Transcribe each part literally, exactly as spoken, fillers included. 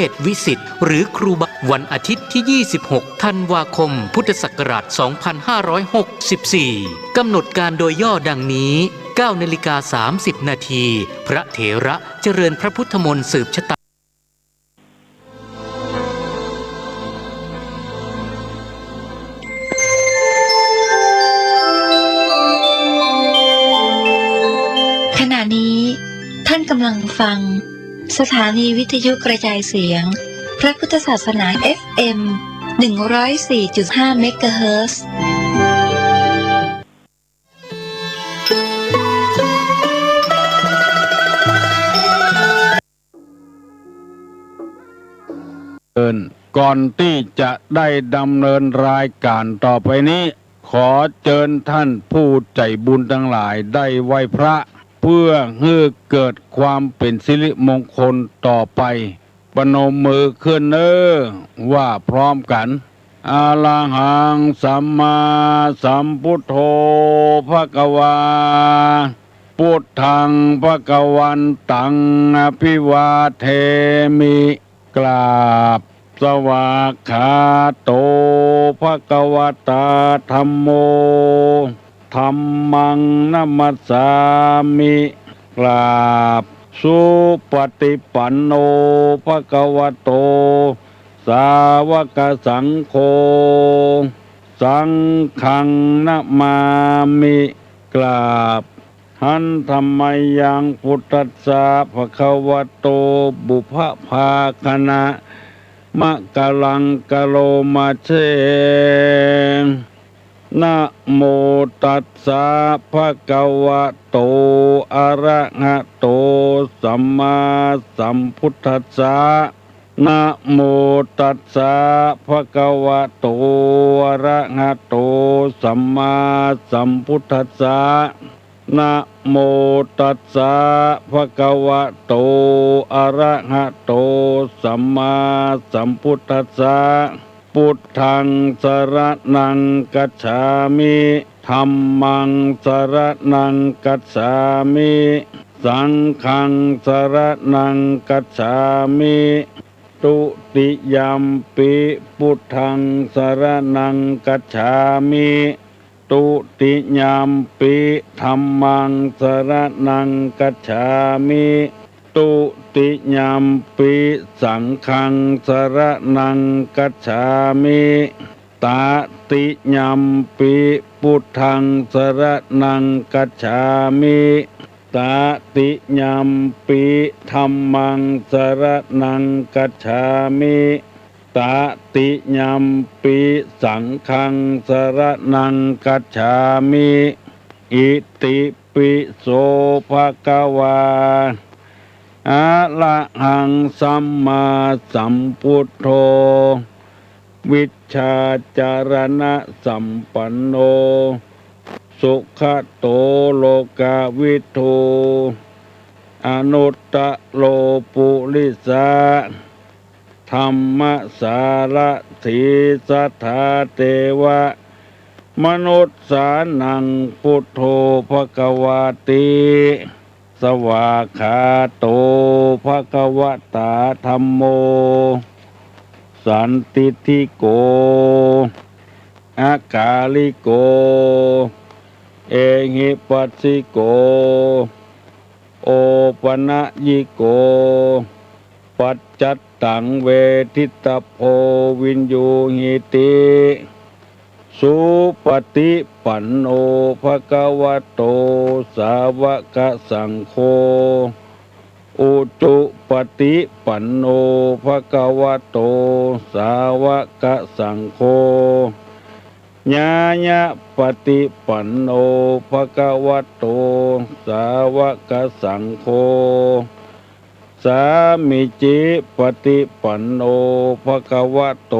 เดชวิสิทธิ์ หรือครูบา วันอาทิตย์ที่ ยี่สิบหก ธันวาคม พุทธศักราช สองพันห้าร้อยหกสิบสี่ กำหนดการโดยย่อดังนี้ เก้านาฬิกาสามสิบนาที พระเถระเจริญพระพุทธมนต์สืบชะตา ขณะนี้ท่านกำลังฟังสถานีวิทยุกระจายเสียงพระพุทธศาสนา เอฟเอ็ม หนึ่งร้อยสี่จุดห้า เมกะเฮิรตซ์ เอิ้น ก่อนตี้จะได้ดำเนินรายก๋านต่อไปนี้ ขอเจิญท่านผู้ใจ๋บุญตังหลายได้ไหว้พระ เปื้อหื้อเกิดความเป๋นสิริมงคลต่อไป ประนมมือขึ้นเน้อ ว่าพร้อมกั๋น อะระหังสัมมาสัมพุทโธ ภะคะวา พุทธัง ภะคะวันตัง อะภิวาเทมิ กราบ สวากขาโต ภะคะวะตา ธัมโม ธัมมัง นะมัสสามิ กราบ สุปะติปันโน ภะคะวะโต สาวะกะสังโฆ สังฆัง นะมามิ กราบ หันทะมะยัง พุทธัสสะ ภะคะวะโต ปุพพะภาคะณะ มะกะลัง กะโรมาเส นะโมตัสสะ ภะคะวะโต อะระหะโต สัมมาสัมพุทธัสสะ นะโมตัสสะ ภะคะวะโต อะระหะโต สัมมาสัมพุทธัสสะ นะโมตัสสะ ภะคะวะโต อะระหะโต สัมมาสัมพุทธัสสะ พุทธัง สะระณัง คัจฉามิ ธัมมัง สะระณัง คัจฉามิ สังฆัง สะระณัง คัจฉามิ ตุติยัมปิ พุทธัง สะระณัง คัจฉามิ ตุติยัมปิ ธัมมัง สะระณัง คัจฉามิ ตุติยัมปิ สังฆัง สะระณัง คัจฉามิ ตะติยัมปิ พุทธัง สะระณัง คัจฉามิ ตะติยัมปิ ธัมมัง สะระณัง คัจฉามิ ตะติยัมปิ สังฆัง สะระณัง คัจฉามิ อิติปิโส ภะคะวา อะระหัง สัมมาสัมพุทโธ วิชชาจารณะสัมปันโน สุขะโต โลกะวิทู อนุตตะโร ปุริสะ ธัมมะสารถี สัทธา เตวะ มนุสสานัง พุทโธ ภะคะวาติ สวากขาโต ภะคะวะตา ธัมโม สันทิฏฐิโก อากาลิโก เอหิปัสสิโก โอปะนะยิโก ปัจจัตตัง เวทิตะโพ วิญญูหิติ สุปะติปันโน ภะคะวะโต สาวะกะสังโฆ อุจุปะติปันโน ภะคะวะโต สาวะกะสังโฆ ญาญะปะติปันโน ภะคะวะโต สาวะกะสังโฆ สามิจิปะติปันโน ภะคะวะโต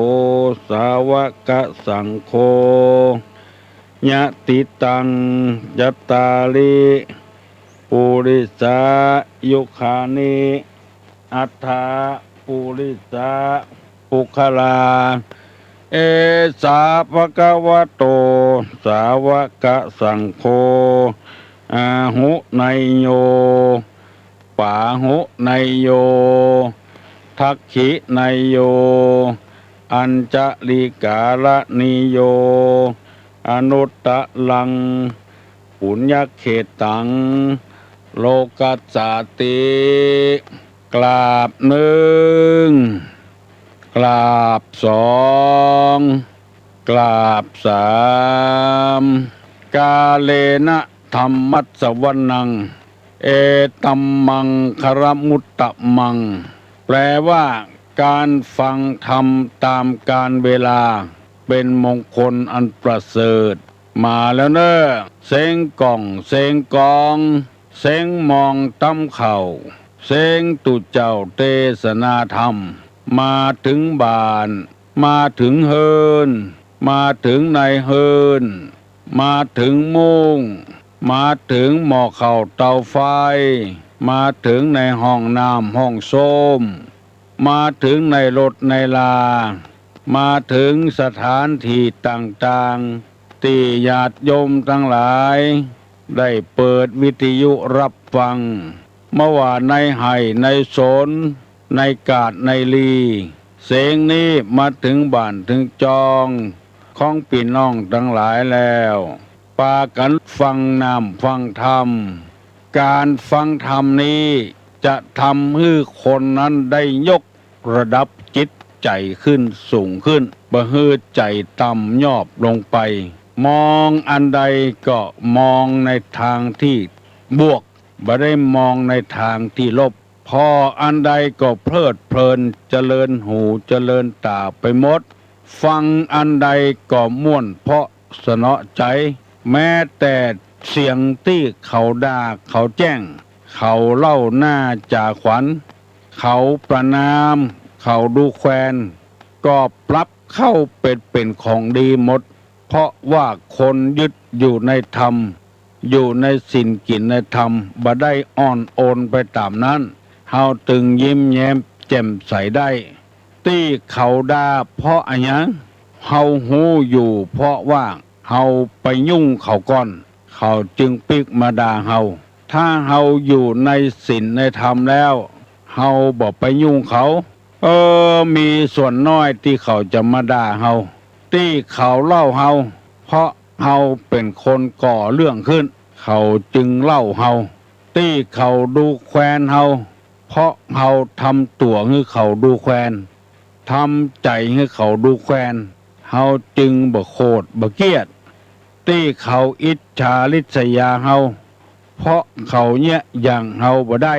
สาวะกะสังโฆ ยะติตัง จัตตาริ ปุริสายุคานิ อัตถะ ปุริสะ ปุคคลา เอสา ภะคะวะโต สาวะกะสังโฆ อาหุเนยโย ปาหุเนยโย ทักขิไนโย อัญชลิกาละนิโย อนุตตรัง ปุญญเขตัง โลกัสสาติ กราบนึ่ง กราบสอง กราบสาม กาเลนะธัมมัสสวนัง เอตัมมังคารมุตตะมัง แปลว่า การฟังธรรมตามกาลเวลา เป็นมงคลอันประเสริฐ มาแล้วเน่อ เสียงก้อง เสียงกอง เสียงมองตำเข้า เสียงตุ๊เจ้าเตสนาธรรม มาเถิงบ้าน มาเถิงเฮือน มาเถิงในเฮือน มาเถิงมุ้ง มาเถิงหม้อข้าวเตาไฟ มาเถิงในห้องน้ำห้องส้วม มาเถิงในรถในรา มาเถิงสถานที่ต่างๆ ตี้ญาติโยมตังหลาย ได้เปิดวิทยุฮับฟัง บ่ว่าในไฮ่ในสน ในกาดในลี เสียงนี้มาเถิงบ้านเถิงจอง ของปี้น้องตังหลายแล้ว ปากั๋นฟังน้ำฟังธรรม ก๋านฟังธรรมนี้จะทำหื้อคนนั้นได้ยกระดับจิตใจ๋ขึ้นสูงขึ้น บ่หื้อใจ๋ต่ำยอบลงไป มองอันใดก็มองในตางตี้บวก บ่ได้มองในตางตี้ลบ ผ่ออันใดก็เพลิดเพลิน เจริญหูเจริญต๋าไปหมด ฟังอันใดก็ม่วนเพราะสนอใจ๋ แม้แต่เสียงตี้เขาด่าเขาแจ้ง เขาเล่าหน้าจ๋าขวัญ เขาประณาม เขาดูแควน ก็ปรับเข้าเป๋น เป๋นของดีหมด เพราะว่าคนยึดอยู่ในธรรม อยู่ในศีลกิ๋นในธรรม บ่ได้อ่อนโอนไปต๋ามนั้น เฮาตึงยิ้มแย้มแจ่มใสได้ ตี้เขาด่าเพราะอะหยัง เฮาฮู้อยู่ เพราะว่าเฮาไปยุ่งเขาก่อน เขาจึงปิ๊กมาด่าเฮา ถ้าเฮาอยู่ในศีลในธรรมแล้ว เฮาบ่ไปยุ่งเขา เออ มีส่วนน้อยตี้เขาจะมาด่าเฮา ตี้เขาเล่าเฮา เพราะเฮาเป๋นคนก่อเรื่องขึ้น เขาจึงเล่าเฮา ตี้เขาดูแควนเฮา เพราะเฮาทำตั๋วหื้อเขาดูแควน ทำใจ๋หื้อเขาดูแควน เฮาจึงบ่โขดบ่เกลียด ตี้เขาอิจฉาริษยาเฮา เพราะเขาเยียะหยั่งเฮาบ่ได้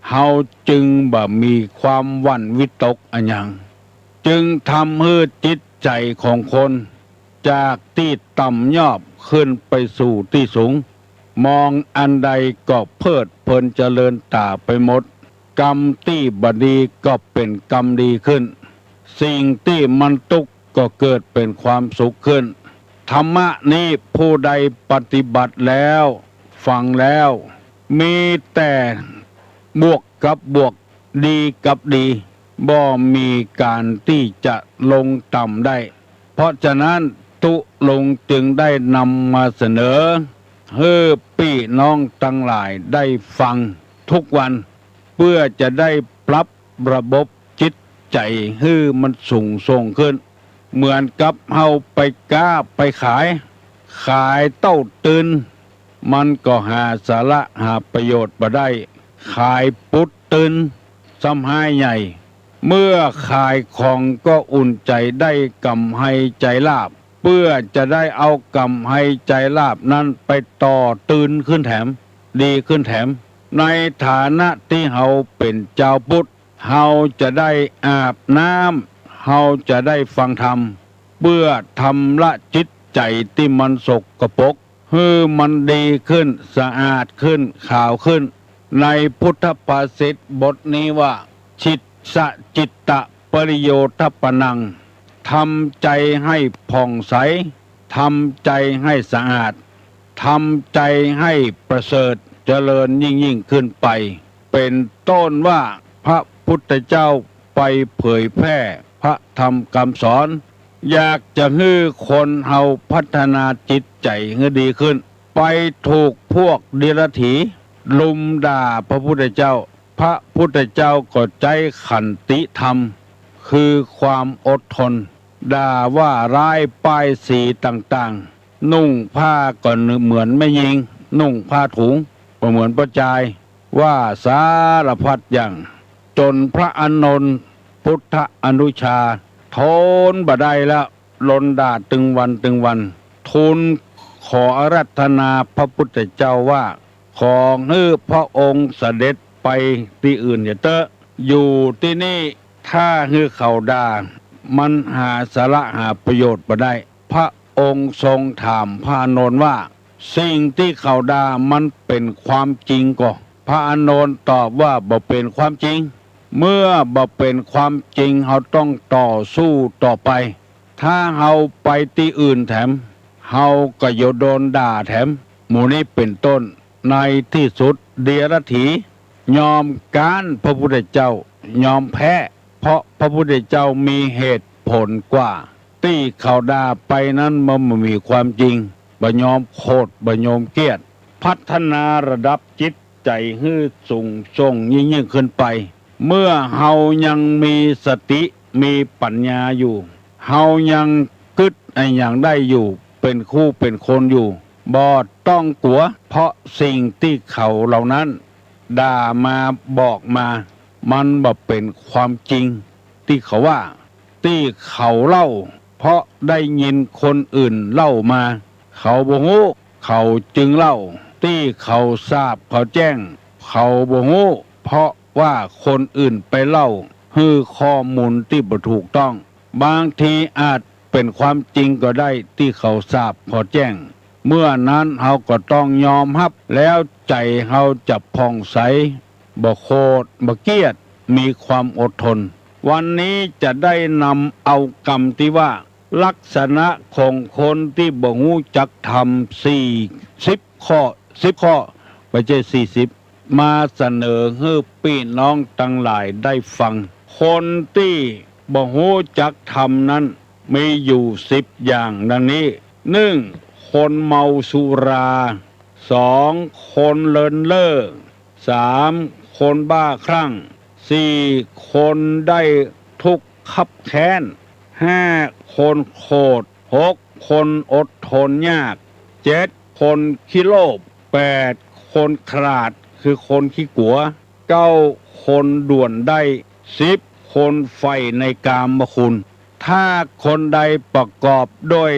เฮาจึงบ่มีความหวั่นวิตกอะหยัง จึงทำหื้อจิตใจ๋ของคน จากตี้ต่ำยอบขึ้นไปสู่ตี้สูง มองอันใดก็เพลิดเพลินเจริญต๋าไปหมด กรรมตี้บ่ดีก็เป๋นกรรมดีขึ้น สิ่งตี้มันตุ๊กข์ก็เกิดเป๋นความสุขขึ้น ธรรมะนี้ผู้ใดปฏิบัติแล้ว ฟังแล้ว มีแต่บวกกับบวก ดีกับดี บ่มีก๋านตี้จะลงต่ำได้ เพราะฉะนั้นตุ๊ลุงจึงได้นำมาเสนอ หื้อปี้น้องตังหลายได้ฟังทุกวัน เปื้อจะได้ปรับระบบจิตใจ๋หื้อมันสูงส่งขึ้น เหมือนกับเฮาไปก๊าไปขาย ขายเต้าตื่น มันก็หาสาระหาประโยชน์บ่ได้ ขายปุ๊ดตื่น ซ้ำฮ้ายใหญ่ เมื่อขายของก็อุ่นใจ๋ได้ก๋ำไรใจ๋ลาภ เปื้อจะได้เอาก๋ำไรใจ๋ลาภนั้นไปต่อตื่นขึ้นแถม ดีขึ้นแถม ในฐานะตี้เฮาเป๋นจาวพุทธ เฮาจะได้อาบน้ำ เฮาจะได้ฟังธรรม เปื้อชำระจิตใจ๋ตี้มันสกปรก หื้อมันดีขึ้น สะอาดขึ้น ขาวขึ้น ในพุทธภาษิตบทนี้ว่า จิตสะจิตตะปริโยทัปปนัง ทำใจ๋หื้อผ่องใส ทำใจ๋หื้อสะอาด ทำใจ๋หื้อประเสริฐ เจริญยิ่งๆ ขึ้นไป เป๋นต้นว่าพระพุทธเจ้าไปเผยแพร่พระธรรมคำสอน อยากจะหื้อคนเฮาพัฒนาจิตใจ๋หื้อดีขึ้น ไปถูกพวกเดียรถีลุมด่าพระพุทธเจ้า พระพุทธเจ้าก็ใจ๊ขันติธรรม คือความอดทน ด่าว่าร้ายป้ายสีต่างๆ นุ่งผ้าก็เหมือนแม่ญิง นุ่งผ้าถุงก็เหมือนป้อจาย ว่าสารพัดอย่าง จ๋นพระอานนท์ พุทธอนุชา ทนบ่ได้แล้ว โดนด่าตึงวันตึงวัน ทูลขออาราธนาพระพุทธเจ้าว่า ขอหื้อพระองค์เสด็จไปตี้อื่นเสียเต๊อะ อยู่ตี้นี่ถ้าหื้อเขาด่า มันหาสาระหาประโยชน์บ่ได้ พระองค์ทรงถามพระอานนท์ว่า สิ่งตี้เขาด่ามันเป๋นความจริงก่อ พระอานนท์ตอบว่า บ่เป๋นความจริง เมื่อบ่เป๋นความจริง เฮาต้องต่อสู้ต่อไป ถ้าเฮาไปตี้อื่นแถม เฮาก็จะโดนด่าแถม หมู่นี้เป๋นต้น ในตี้สุด เดียรถียอมก๊านพระพุทธเจ้า ยอมแพ้ เพราะพระพุทธเจ้ามีเหตุผลกว่า ตี้เขาด่าไปนั้นมันบ่มีความจริง บ่ยอมโขด บ่ยอมเกลียด พัฒนาระดับจิตใจ๋หื้อสูงส่งยิ่งๆ ขึ้นไป เมื่อเฮายังมีสติ มีปัญญาอยู่ เฮายังกึ๊ดอะหยังได้อยู่ เป๋นคู่เป๋นคนอยู่ บ่ต้องกั๋ว เพราะสิ่งตี้เขาเหล่านั้น ด่ามาบอกมา มันบ่เป๋นความจริงตี้เขาว่า ตี้เขาเล่า เพราะได้ยินคนอื่นเล่ามา เขาบ่ฮู้ เขาจึงเล่า ตี้เขาสาบเขาแจ้ง เขาบ่ฮู้ เพราะว่าคนอื่นไปเล่าหื้อข้อมูลตี้บ่ถูกต้อง บางทีอาจเป๋นความจริงก็ได้ตี้เขาสาบเขาแจ้ง เมื่อนั้นเฮาก็ต้องยอมฮับ แล้วใจ๋เฮาจะผ่องใส บ่โขด บ่เกลียด มีความอดทน วันนี้จะได้นำเอากำตี้ว่า ลักษณะของคนตี้บ่ฮู้จักธรรม สี่สิบข้อ สิบข้อ บ่ใจ้สี่สิบ มาเสนอหื้อปี้น้องตังหลายได้ฟัง คนตี้บ่ฮู้จักธรรมนั้น มีอยู่สิบอย่างดังนี้ นึ่ง คนเมาสุรา สอง คนเลินเล่อ สาม คนบ้าคลั่ง สี่ คนได้ทุกข์คับแค้น ห้า คนโขด หก คนอดทนยาก เจ็ด คนขี้โลภ แปด คนขลาด คือคนขี้กั๋ว เก้า คนด่วนได้ สิบ คนใฝ่ในกามคุณ ถ้าคนใดประกอบด้วย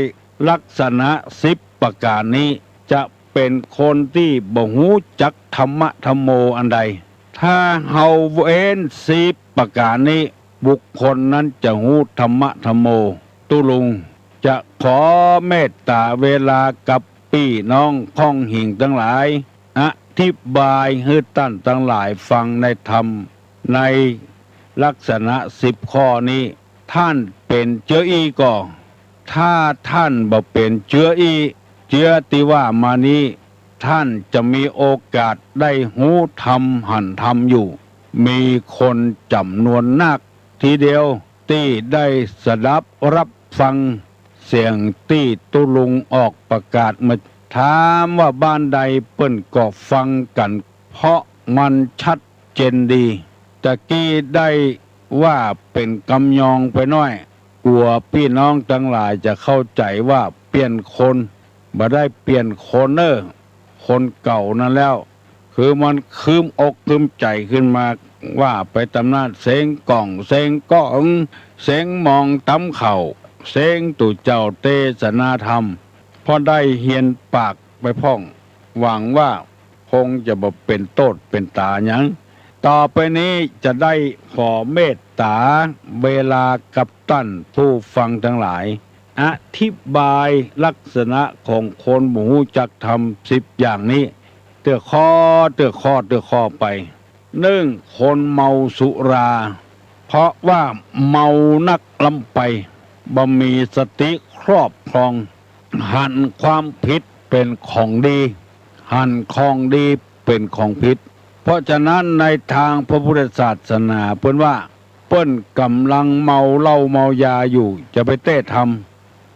ลักษณะสิบประก๋านนี้ จะเป๋นคนตี้บ่ฮู้จักธรรมะธัมโมอันใด ถ้าเฮาเว้นสิบประก๋านนี้ บุคคลนั้นจะฮู้ธรรมะธัมโม ตุ๊ลุงจะขอเมตต๋าเวลากับปี้น้องข้องหิงตังหลาย อธิบายหื้อต้านตังหลายฟังในธรรม ในลักษณะสิบข้อนี้ ต้านเป๋นเจื้ออี้ก่อ ถ้าต้านบ่เป๋นเจื้ออี้ เจื้อตี้ว่ามานี้ ต้านจะมีโอกาสได้ฮู้ธรรมหันธรรมอยู่ มีคนจ๋ำนวนนักทีเดียว ตี้ได้สดับฮับฟังเสียงตี้ตุ๊ลุงออกประกาศมา ถามว่าบ้านใดเปิ้นก็ฟังกั๋น เพราะมันชัดเจนดี ตะกี้ได้ว่าเป๋นกำยองไปน้อย กั๋วปี้น้องตังหลายจะเข้าใจ๋ว่าเปลี่ยนคน บ่ได้เปลี่ยนคนเน่อ คนเก่านั้นแล้ว คือมันคืมอกคืมใจ๋ขึ้นมา ว่าไปต๋ามนั้น เสียงก้อง เสียงก้อง เสียงมองต๋ามเข้า เสียงตุ๊เจ้าเตสนาธรรม พอได้เฮียนปากไปพ่อง หวังว่าคงจะบ่เป๋นโต้ษเป๋นต๋าหยัง ต่อไปนี้จะได้ขอเมตต๋าเวลากับต้านผู้ฟังตังหลาย อธิบายลักษณะของคนบ่ฮู้จักธรรมสิบอย่างนี้ เตื้อข้อ เตื้อข้อ เตื้อข้อไป นึ่ง คนเมาสุรา เพราะว่าเมานักล้ำไป บ่มีสติครอบครอง หันความผิดเป๋นของดี หันของดีเป๋นของผิด เพราะฉะนั้นในตางพระพุทธศาสนาเปิ้นว่า เปิ้นก่ำลังเมาเหล้าเมายาอยู่ จะไปเตสน์ธรรม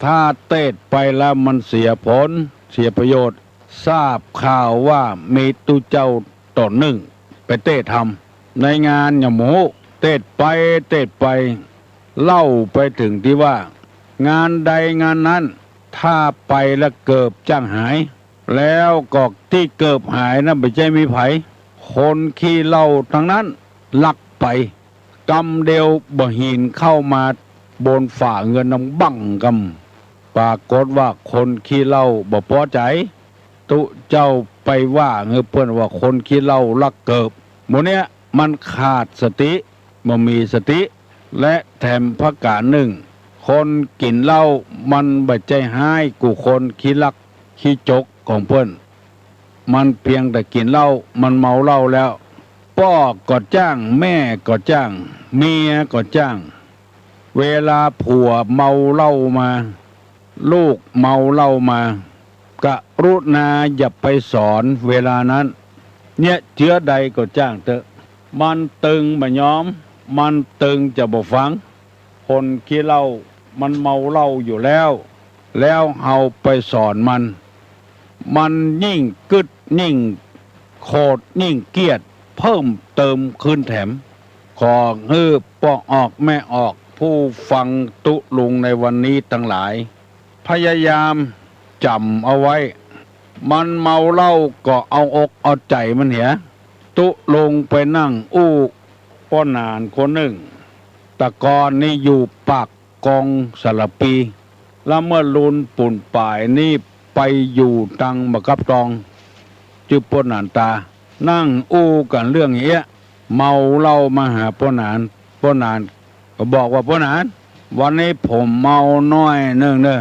ถ้าเตสน์ไปแล้วมันเสียผล เสียประโยชน์ ทราบข่าวว่ามีตุ๊เจ้าต๋นนึ่งไปเตสน์ธรรม ในงานหย่อมฮู้ เตศไปเตศไป เล่าไปเถิงตี้ว่า งานใดงานนั้น ถ้าไปแล้วเกิบจ้างหาย แล้วก็ตี้เกิบหายนั้นบ่ใจ้มีใผ คนขี้เหล้าตังนั้นลักไป กำเดียวบ่าหินเข้ามาบนฝาเฮือนดังบั้งกำ ปรากฏว่าคนขี้เหล้าบ่ปอใจ๋ ตุ๊เจ้าไปว่าหื้อเปิ้นว่าคนขี้เหล้าลักเกิบ หมู่เนี้ยมันขาดสติ บ่มีสติ และแถมประก๋านนึ่ง คนกิ๋นเหล้ามันบ่ใจ้ฮ้ายกู่คนขี้ลักขี้จกของเปิ้น มันเปียงแต่กิ๋นเหล้า มันเมาเหล้าแล้ว ป้อก็จ้าง แม่ก็จ้าง เมียก็จ้าง เวลาผัวเมาเหล้ามา ลูกเมาเหล้ามา กรุณาอย่าไปสอนเวลานั้น เยียะเจื้อใดก็จ้างเต๊อะ มันตึงบ่ยอม มันตึงจะบ่ฟัง คนขี้เหล้ามันเมาเหล้าอยู่แล้ว แล้วเฮาไปสอนมัน มันยิ่งกึ๊ดยิ่งโขดยิ่งเกลียดเพิ่มเติมคืนแถม ขอหื้อป้อออกแม่ออกผู้ฟังตุ๊ลุงในวันนี้ตังหลาย พยายามจ๋ำเอาไว้ มันเมาเหล้าก็เอาอกเอาใจ๋มันเหีย ตุ๊ลุงไปนั่งอู้ป้อหนานคนนึ่ง แต่ก่อนนี้อยู่ปากกองสารภี แล้วเมื่อลุนปูนป๋ายนี้ไปอยู่ตังบ่ากับตอง จื้อป้อหนานต๋า นั่งอู้กั๋นเรื่องเอี้ย เมาเหล้ามาหาป้อหนาน ป้อหนานก็บอกว่า ป้อหนาน วันนี้ผมเมาหน้อยนึ่งเน่อ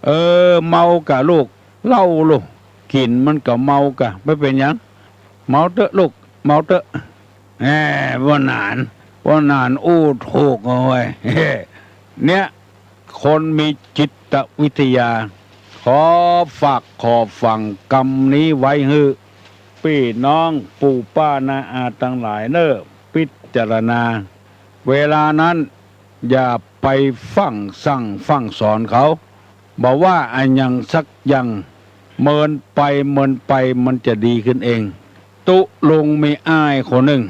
เออ เมาก่ะลูก เหล้าลูก กิ๋นมันก็เมากะ บ่เป๋นหยัง เมาเต๊อะลูก เมาเต๊อะ แหม ป้อหนาน ป้อหนานอู้ถูกเอาไว้ เนี่ย คนมีจิตวิทยา ขอฝากขอฝังกำนี้ไว้หื้อ ปี้น้องปู่ป้าน้าอาตังหลายเน่อ พิจารณา เวลานั้น อย่าไปฟั่งสั่งฟั่งสอนเขา บ่ว่าอะหยังสักอย่าง เมินไปเมินไปมันจะดีขึ้นเอง ตุ๊ลุงมีอ้ายคนนึ่ง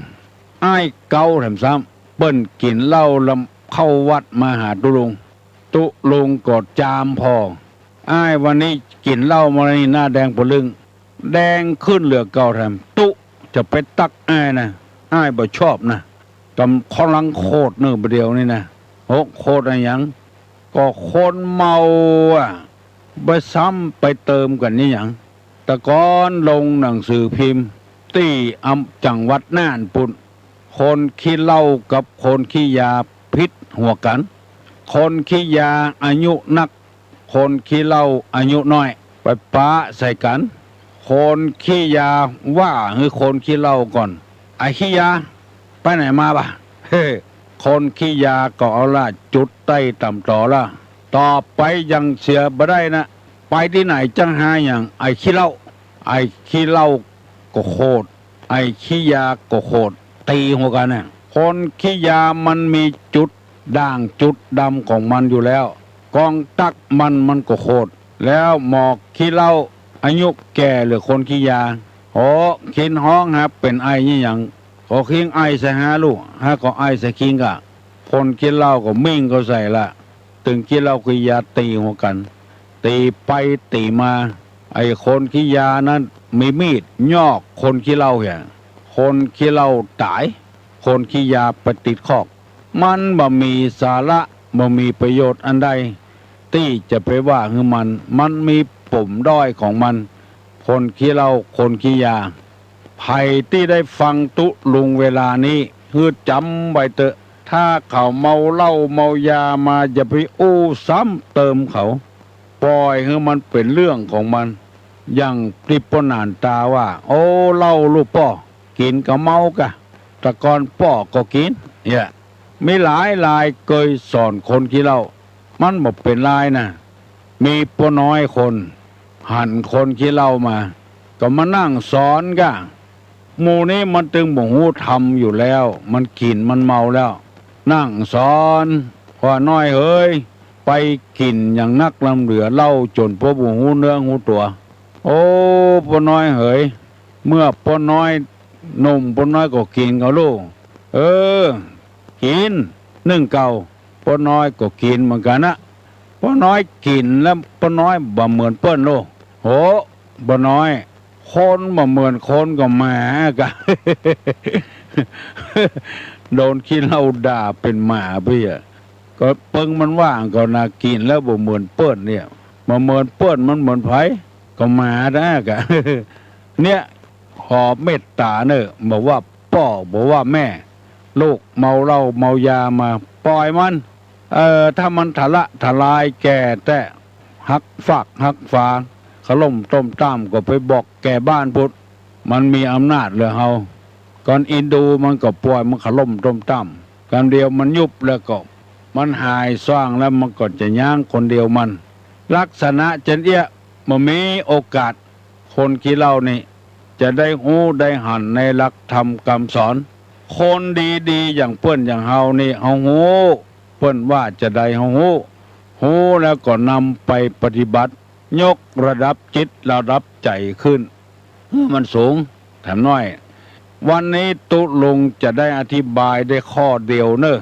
อ้ายเก๊าแถมซ้ำ เปิ้นกิ๋นเหล้าลำเข้าวัดมาหาตุ๊ลุง ตุ๊ลุงก็จามผ่อ อ้ายวันนี้กิ๋นเหล้ามานี่หน้าแดงปะลึ่ง แดงขึ้นเหลือเก่าแถม ตุ๊จะไปตั๊กอ้ายนะ อ้ายบ่ชอบนะ กำข้อลังโขดเน่อบ่าเดี่ยวนี้นะ โห โขดอะหยัง ก็คนเมาอะ บ่ซ้ำไปเติมกั๋นนี่หยัง แต่ก่อนลงหนังสือพิมพ์ ตี้อำ จังหวัดน่านปู้น คนขี้เหล้ากับคนขี้ยาผิดหัวกั๋น คนขี้ยาอายุนัก คนขี้เหล้าอายุน้อย ไปปะใส่กั๋น คนขี้ยาว่าหื้อคนขี้เหล้าก่อน ไอ้ขี้ยา ไปไหนมาบ่า เฮ้ คนขี้ยาก็เอาละจุดใต้ต่ำต๋อละ ต่อไปยังเสียบ่ได้นะ ไปตี้ไหนจั้งหาอย่าง ไอ้ขี้เหล้า ไอ้ขี้เหล้าก็โขด ไอ้ขี้ยาก็โขด ตี๋หัวกั๋นน่ะ คนขี้ยามันมีจุดด่างจุดดำของมันอยู่แล้ว กองตั๊กมันมันก็โขด แล้วหมอขี้เหล้าอายุแก่เหลือคนขี้ยา โห คิงฮ้องหาเป๋นไอนี่หยัง ก็คิงไอใส่หาลูก หาก็ไอใส่คิงกะ คนขี้เหล้าก็มิ่งเข้าใส่ละ ตึงขี้เหล้าขี้ยาตี๋หัวกั๋น ตี๋ไปตี๋มา ไอ้คนขี้ยานั้นมีมีดยอกคนขี้เหล้าเหีย คนขี้เหล้าต๋าย คนขี้ยาไปติดคอก มันบ่มีสาระ บ่มีประโยชน์อันใด ตี้จะไปว่าหื้อมัน มันมีปมด้อยของมัน คนขี้เหล้า คนขี้ยา ใผตี้ได้ฟังตุ๊ลุงเวลานี้ หื้อจ๋ำไว้เต๊อะ ถ้าเขาเมาเหล้าเมายามา อย่าไปอู้ซ้ำเติมเขา ป่อยหื้อมันเป๋นเรื่องของมัน อย่างตี้ป้อหนานต๋าว่า โอ้ เหล้าลูกป้อ กิ๋นก็เมากะ แต่ก่อนป้อก็กิ๋น เนี่ย มีหลายรายเกยสอนคนขี้เหล้า มันบ่เป๋นรายนะ มีป้อน้อยคน หันคนขี้เหล้ามา ก็มานั่งสอนกะ หมู่นี้มันตึงบ่ฮู้ธรรมอยู่แล้ว มันกิ๋นมันเมาแล้ว นั่งสอน ป้อน้อยเหย ไปกิ๋นอย่างนักลำเหลือเหล้าจ๋นป้อบ่ฮู้เนื้อฮู้ตั๋ว โอ้ ป้อน้อยเหย เมื่อป้อน้อยหนุ่ม ป้อน้อยก็กิ๋นก็ลูก เออ กิ๋นนึ่งเก่า ป้อน้อยก็กิ๋นเหมือนกั๋นนะ ป้อน้อยกิ๋นแล้วป้อน้อยบ่เหมือนเปิ้นโล โห ป้อน้อย คนบ่เหมือนคนก็หมากะ โดนขี้เหล้าด่าเป๋นหมาปี้อะ ก็เปิงมันว่าก็นากิ๋นแล้วบ่เหมือนเปิ้นเนี่ย บ่เหมือนเปิ้นมันเหมือนใผ ก็หมานะกะ เนี่ย ขอเมตต๋าเน่อ บ่ว่าป้อ บ่ว่าแม่ ลูกเมาเหล้าเมายามา ป่อยมัน เอ่อ ถ้ามันทะละทะลายแก่แต๊ หักฟากหักฝา ขล่มต้มต้าม ก็ไปบอกแก่บ้านพุ้น มันมีอำนาจเหลือเฮา ก่อนอินดูมันก็ป่อยมันขล่มต้มต้าม กำเดียวมันยุบแล้วก็ มันหายซ้างแล้วมันก็จะย้างคนเดียวมัน ลักษณะเจ้นเอี้ย บ่มีโอกาส คนขี้เหล้านี่ จะได้ฮู้ได้หันในหลักธรรมกำสอน คนดีๆ อย่างเปิ้นอย่างเฮานี่ เฮาฮู้ เปิ้นว่าจาใดเฮาฮู้ ฮู้แล้วก็นำไปปฏิบัติ ยกระดับจิตระดับใจ๋ขึ้น หื้อมันสูง แถมน้อย วันนี้ตุ๊ลุงจะได้อธิบายได้ข้อเดียวเน่อ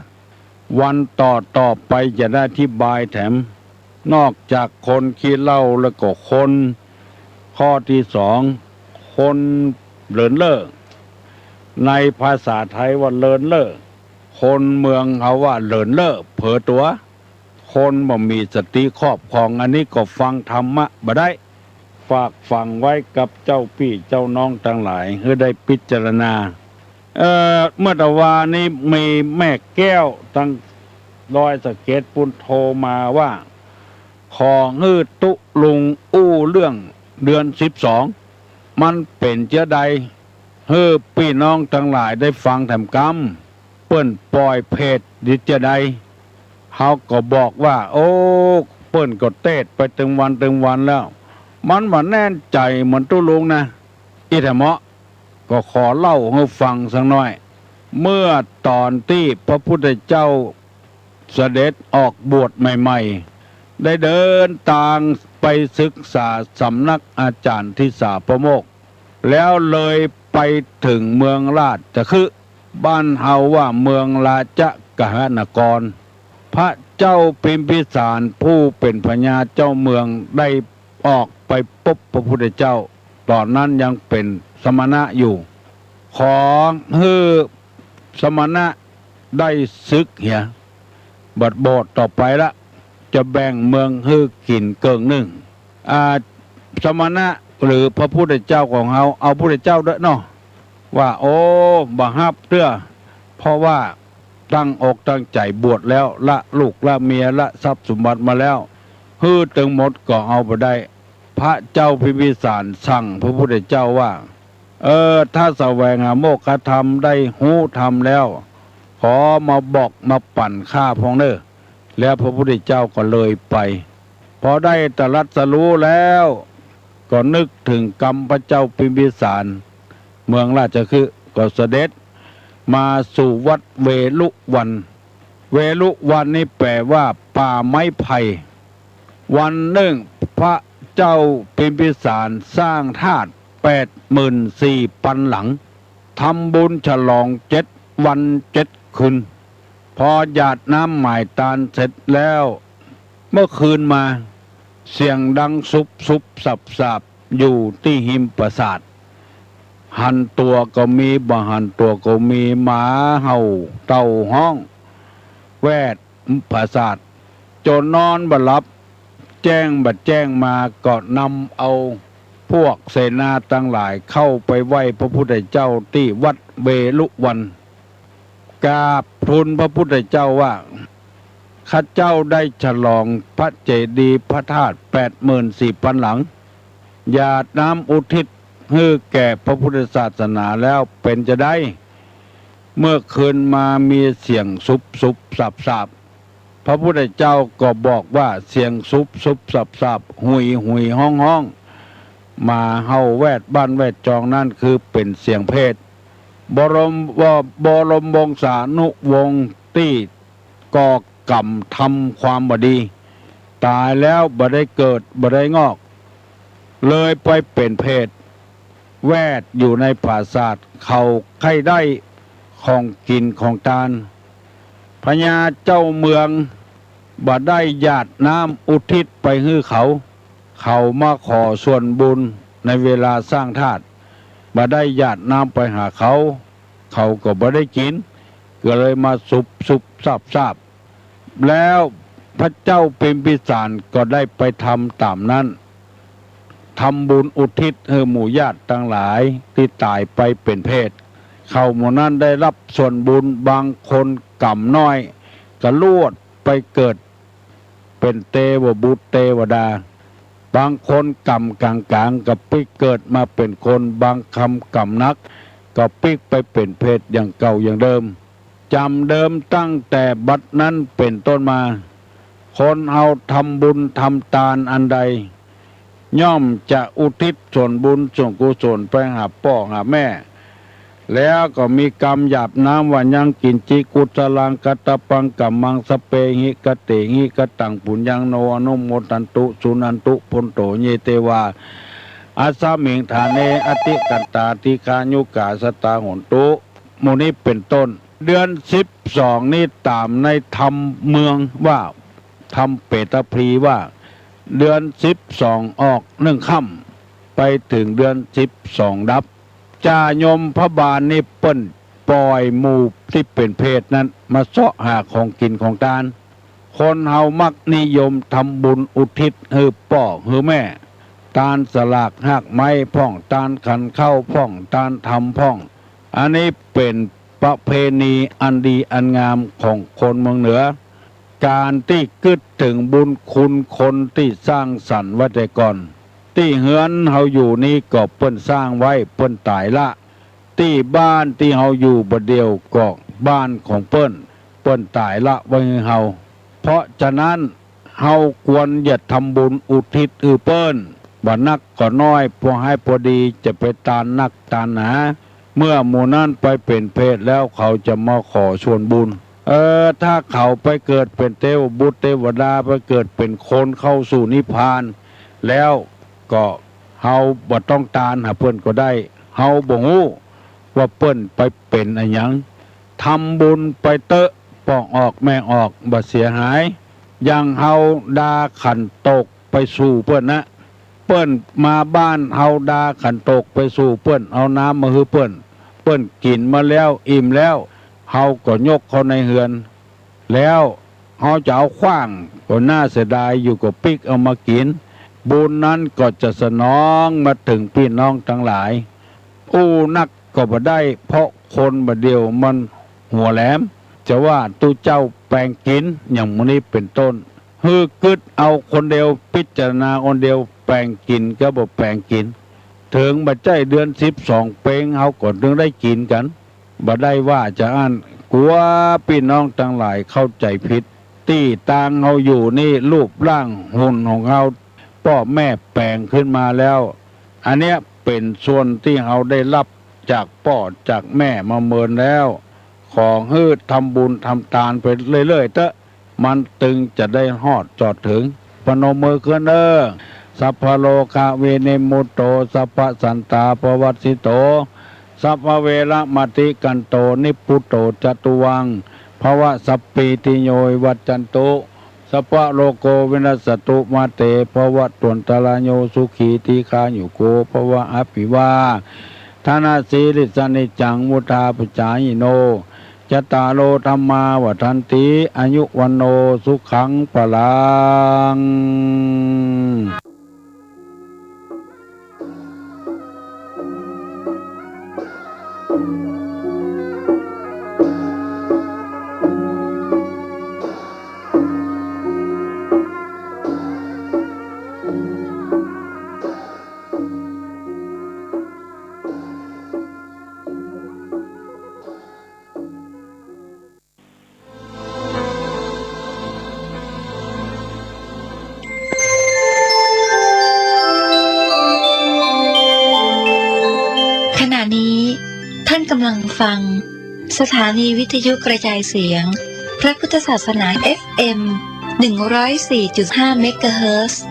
วันต่อๆ ไปจะได้อธิบายแถม นอกจากคนขี้เหล้าแล้วก็คน ข้อตี้สอง คนเลินเล่อ ในภาษาไทยว่าเลินเล่อ คนเมืองเขาว่าเลินเล่อ เผลอตั๋ว คนบ่มีสติครอบครอง อันนี้ก็ฟังธรรมะบ่ได้ ฝากฝังไว้กับเจ้าปี้เจ้าน้องตังหลาย หื้อได้พิจารณา เอ่อ เมื่อตะวานี้มีแม่แก้วตังดอยสะเก็ดปู๊นโทรมาว่า ขอหื้อตุ๊ลุงอู้เรื่องเดือนสิบสอง มันเป๋นจาใด หื้อปี้น้องตังหลายได้ฟังแถมกำ เปิ้นป่อยเพจดีจาใด เฮาก็บอกว่า โอ้ เปิ้นก็เตสน์ไปตึงวันตึงวันแล้ว มันบ่แน่นใจ๋เหมือนตุ๊ลุงนะ อี้แถมเหมาะ ก็ขอเล่าหื้อฟังสักหน้อย เมื่อต๋อนตี้พระพุทธเจ้าเสด็จออกบวชใหม่ๆ ได้เดินตางไปศึกษาสำนักอาจ๋ารย์ทิสาปโมกข์ แล้วเลยไปเถิงเมืองราชคฤห์ บ้านเฮาว่าเมืองราชกฤหนคร พระเจ้าพิมพิสารผู้เป๋นพญาเจ้าเมืองได้ออกไปปบพระพุทธเจ้า ต๋อนนั้นยังเป๋นสมณะอยู่ ขอหื้อสมณะได้สึกเหีย บัดบวชต่อไปละ จะแบ่งเมืองหื้อกิ๋นเกิ่งนึ่ง อ่า สมณะหรือพระพุทธเจ้าของเฮา เอาพุทธเจ้าด้วยเนาะ ว่า โอ้ บ่ฮับเตื้อ เพราะว่าตั้งอกตั้งใจ๋บวชแล้ว ละลูกละเมีย ละทรัพย์สมบัติมาแล้ว หื้อตึงหมดก็เอาบ่ได้ พระเจ้าพิมพิสารสั่งพระพุทธเจ้าว่า เออ ถ้าแสวงหาโมกขธรรมได้ฮู้ธรรมแล้ว ขอมาบอกมาปั่นข้าพ่องเน่อ แล้วพระพุทธเจ้าก็เลยไป พอได้ตรัสรู้แล้ว ก็นึกเถิงกำพระเจ้าพิมพิสาร เมืองราชคฤห์ ก็เสด็จมาสู่วัดเวฬุวัน เวฬุวันนี่แป๋ว่าป่าไม้ไผ่ วันนึ่งพระเจ้าพิมพิสารสร้างธาตุแปดหมื่นสี่ปันหลัง ทำบุญฉลองเจ็ดวันเจ็ดคืน พอหยาดน้ำหมายตานเสร็จแล้ว เมื่อคืนมา เสียงดังสุบสุบสับสาบอยู่ตี้ฮิมปราสาท หันตั๋วก็มี บ่หันตั๋วก็มี หมาเห่า เต่าฮ้อง แวดปราสาท จนนอนบ่หลับ แจ้งบ่แจ้งมา ก็นำเอาพวกเสนาตังหลายเข้าไปไหว้พระพุทธเจ้าตี้วัดเวฬุวัน กราบทูลพระพุทธเจ้าว่า ข้าเจ้าได้ฉลองพระเจดีย์พระธาตุแปดหมื่นสี่ปันหลัง หยาดน้ำอุทิศหื้อแก่พระพุทธศาสนาแล้วเป๋นจาใด เมื่อคืนมามีเสียงสุบสุบสับสาบ พระพุทธเจ้าก็บอกว่าเสียงสุบสุบสับสาบ หุยหุยฮ้องฮ้อง หมาเห่าแวดบ้านแวดจองนั้นคือเป๋นเสียงเปรต บรม บรมวงศานุวงศ์ตี้ก่อกรรมทำความบ่ดี ต๋ายแล้วบ่ได้เกิดบ่ได้งอก เลยไปเป๋นเปรต แวดอยู่ในปราสาท เขาใค่ได้ ของกิ๋นของตาน พญาเจ้าเมืองบ่ได้หยาดน้ำอุทิศไปหื้อเขา เขามาขอส่วนบุญในเวลาสร้างธาตุ บ่ได้หยาดน้ำไปหาเขา เขาก็บ่ได้กิ๋น ก็เลยมาสุบสุบซาบซาบ แล้วพระเจ้าพิมพิสารก็ได้ไปทำต๋ามนั้น ทำบุญอุทิศหื้อหมู่ญาติตังหลายตี้ต๋ายไปเป๋นเปรต เขาหมู่นั้นได้ฮับส่วนบุญ บางคนก๋ำน้อยก็ลวดไปเกิดเป๋นเตวบุตรเตวดา บางคนก๋ำก๋างๆ ก็ปิ๊กเกิดมาเป๋นคน บางคำก๋ำนักก็ปิ๊กไปเป๋นเปรตอย่างเก่าอย่างเดิม จ๋ำเดิมตั้งแต่บัดนั้นเป๋นต้นมา คนเฮาทำบุญทำตานอันใด ย่อมจะอุทิศส่วนบุญส่วนกุศลไปหาป้อหาแม่ แล้วก็มีกำหยาบน้ำว่า ยังกิญจิกุศลังกัตตะปังกัมมัง สัพเพหิ กะเตหิ กะตัง ปุญญัง โน อนุโมทันตุ สุนันตุ ภันโต เย เตวา อัสสมิง ฐาเน อติกัตตา ดีฆายุกา สัตตา โหนตุ หมู่นี้เป๋นต้น เดือนสิบสองนี้ต๋ามในธรรมเมืองว่า ธรรมเปตพลีว่า เดือนสิบสองออกหนึ่งค่ำ ไปเถิงเดือนสิบสองดับ จ่ายมพบาลนี่เปิ้นป่อยหมู่ตี้เป๋นเปรตนั้นมาเซาะหาของกิ๋นของตาน คนเฮามักนิยมทำบุญอุทิศหื้อป้อหื้อแม่ ตานสลากฮากไม้พ่อง ตานขันข้าวพ่อง ตานธรรมพ่อง อันนี้เป๋นประเพณีอันดีอันงามของคนเมืองเหนือ ก๋านตี้กึ๊ดเถิงบุญคุณคนตี้สร้างสรรค์ไว้แต่ก่อน ตี้เฮือนเฮาอยู่นี้ก็เปิ้นสร้างไว้ เปิ้นต๋ายละ ตี้บ้านตี้เฮาอยู่บ่าเดี่ยวก็บ้านของเปิ้น เปิ้นต๋ายละไว้หื้อเฮา เพราะฉะนั้น เฮาควรจะทำบุญอุทิศหื้อเปิ้น บ่นักก็น้อย พอหายพอดี จะไปตานนักตานหนา เมื่อหมู่นั้นไปเป๋นเปรตแล้วเขาจะมาขอส่วนบุญ เออ ถ้าเขาไปเกิดเป๋นเตวบุตรเตวดา ไปเกิดเป๋นคนเข้าสู่นิพพานแล้วก็ เฮาบ่ต้องตานหาเปิ้นก็ได้ เฮาบ่ฮู้ว่าเปิ้นไปเป๋นอะหยัง ทำบุญไปเต๊อะ ป้อออกแม่ออกบ่เสียหาย อย่างเฮาดาขันโตกไปสู่เปิ้นนะ เปิ้นมาบ้านเฮาดาขันโตกไปสู่เปิ้น เอาน้ำมาหื้อเปิ้น เปิ้นกิ๋นมาแล้วอิ่มแล้ว เฮาก็ยกเข้าในเฮือน แล้วเฮาจะเอาขว้างก็น่าเสียดายอยู่ ก็ปิ๊กเอามากิ๋น บุญนั้นก็จะสนองมาเถิงปี้น้องตังหลาย อู้นักก็บ่ได้ เพราะคนบ่าเดี่ยวมันหัวแหลม จะว่าตุ๊เจ้าแป๋งกิ๋น อย่างหมู่นี้เป๋นต้น หื้อกึ๊ดเอาคนเดียว พิจารณาคนเดียว แป๋งกิ๋นก็บ่แป๋งกิ๋น เถิงบ่ใจ้เดือนสิบสองเป๊ง เฮาก็เถิงได้กิ๋นกั๋น บ่ได้ว่าจะอั้น กั๋วปี้น้องตังหลายเข้าใจ๋ผิด ตี้ตางเฮาอยู่นี่ รูปร่างหุ่นของเฮา ป้อแม่แป๋งขึ้นมาแล้ว อันเนี้ยเป๋นส่วนตี้เฮาได้ฮับจากป้อจากแม่มาเมินแล้ว ขอหื้อทำบุญทำตานไปเรื่อยๆ เต๊อะ มันตึงจะได้ฮอดจอดเถิง ปนมมือขึ้นเน่อ สัพพะโรคะวินิมมุตโต สัพพะสันตาปวัสสิโต สัพพะเวระมะติกันโต นิพพุตโต จตุวัง ภะวะ สัพพีติโย วิวัชชันตุ สัพพะโรโค วินัสสะตุ มาเต ภะวัตวันตะราโย สุขี ทีฆายุโก ภะวะ อะภิวาทะนะสีลิสสะ นิจจัง วุฑฒาปะจายิโน จัตตาโร ธัมมา วัฑฒันติ อายุ วัณโณ สุขัง พะลัง ขณะนี้ท่านกำลังฟังสถานีวิทยุกระจายเสียงพระพุทธศาสนา เอฟเอ็ม หนึ่งร้อยสี่จุดห้า เมกะเฮิรตซ์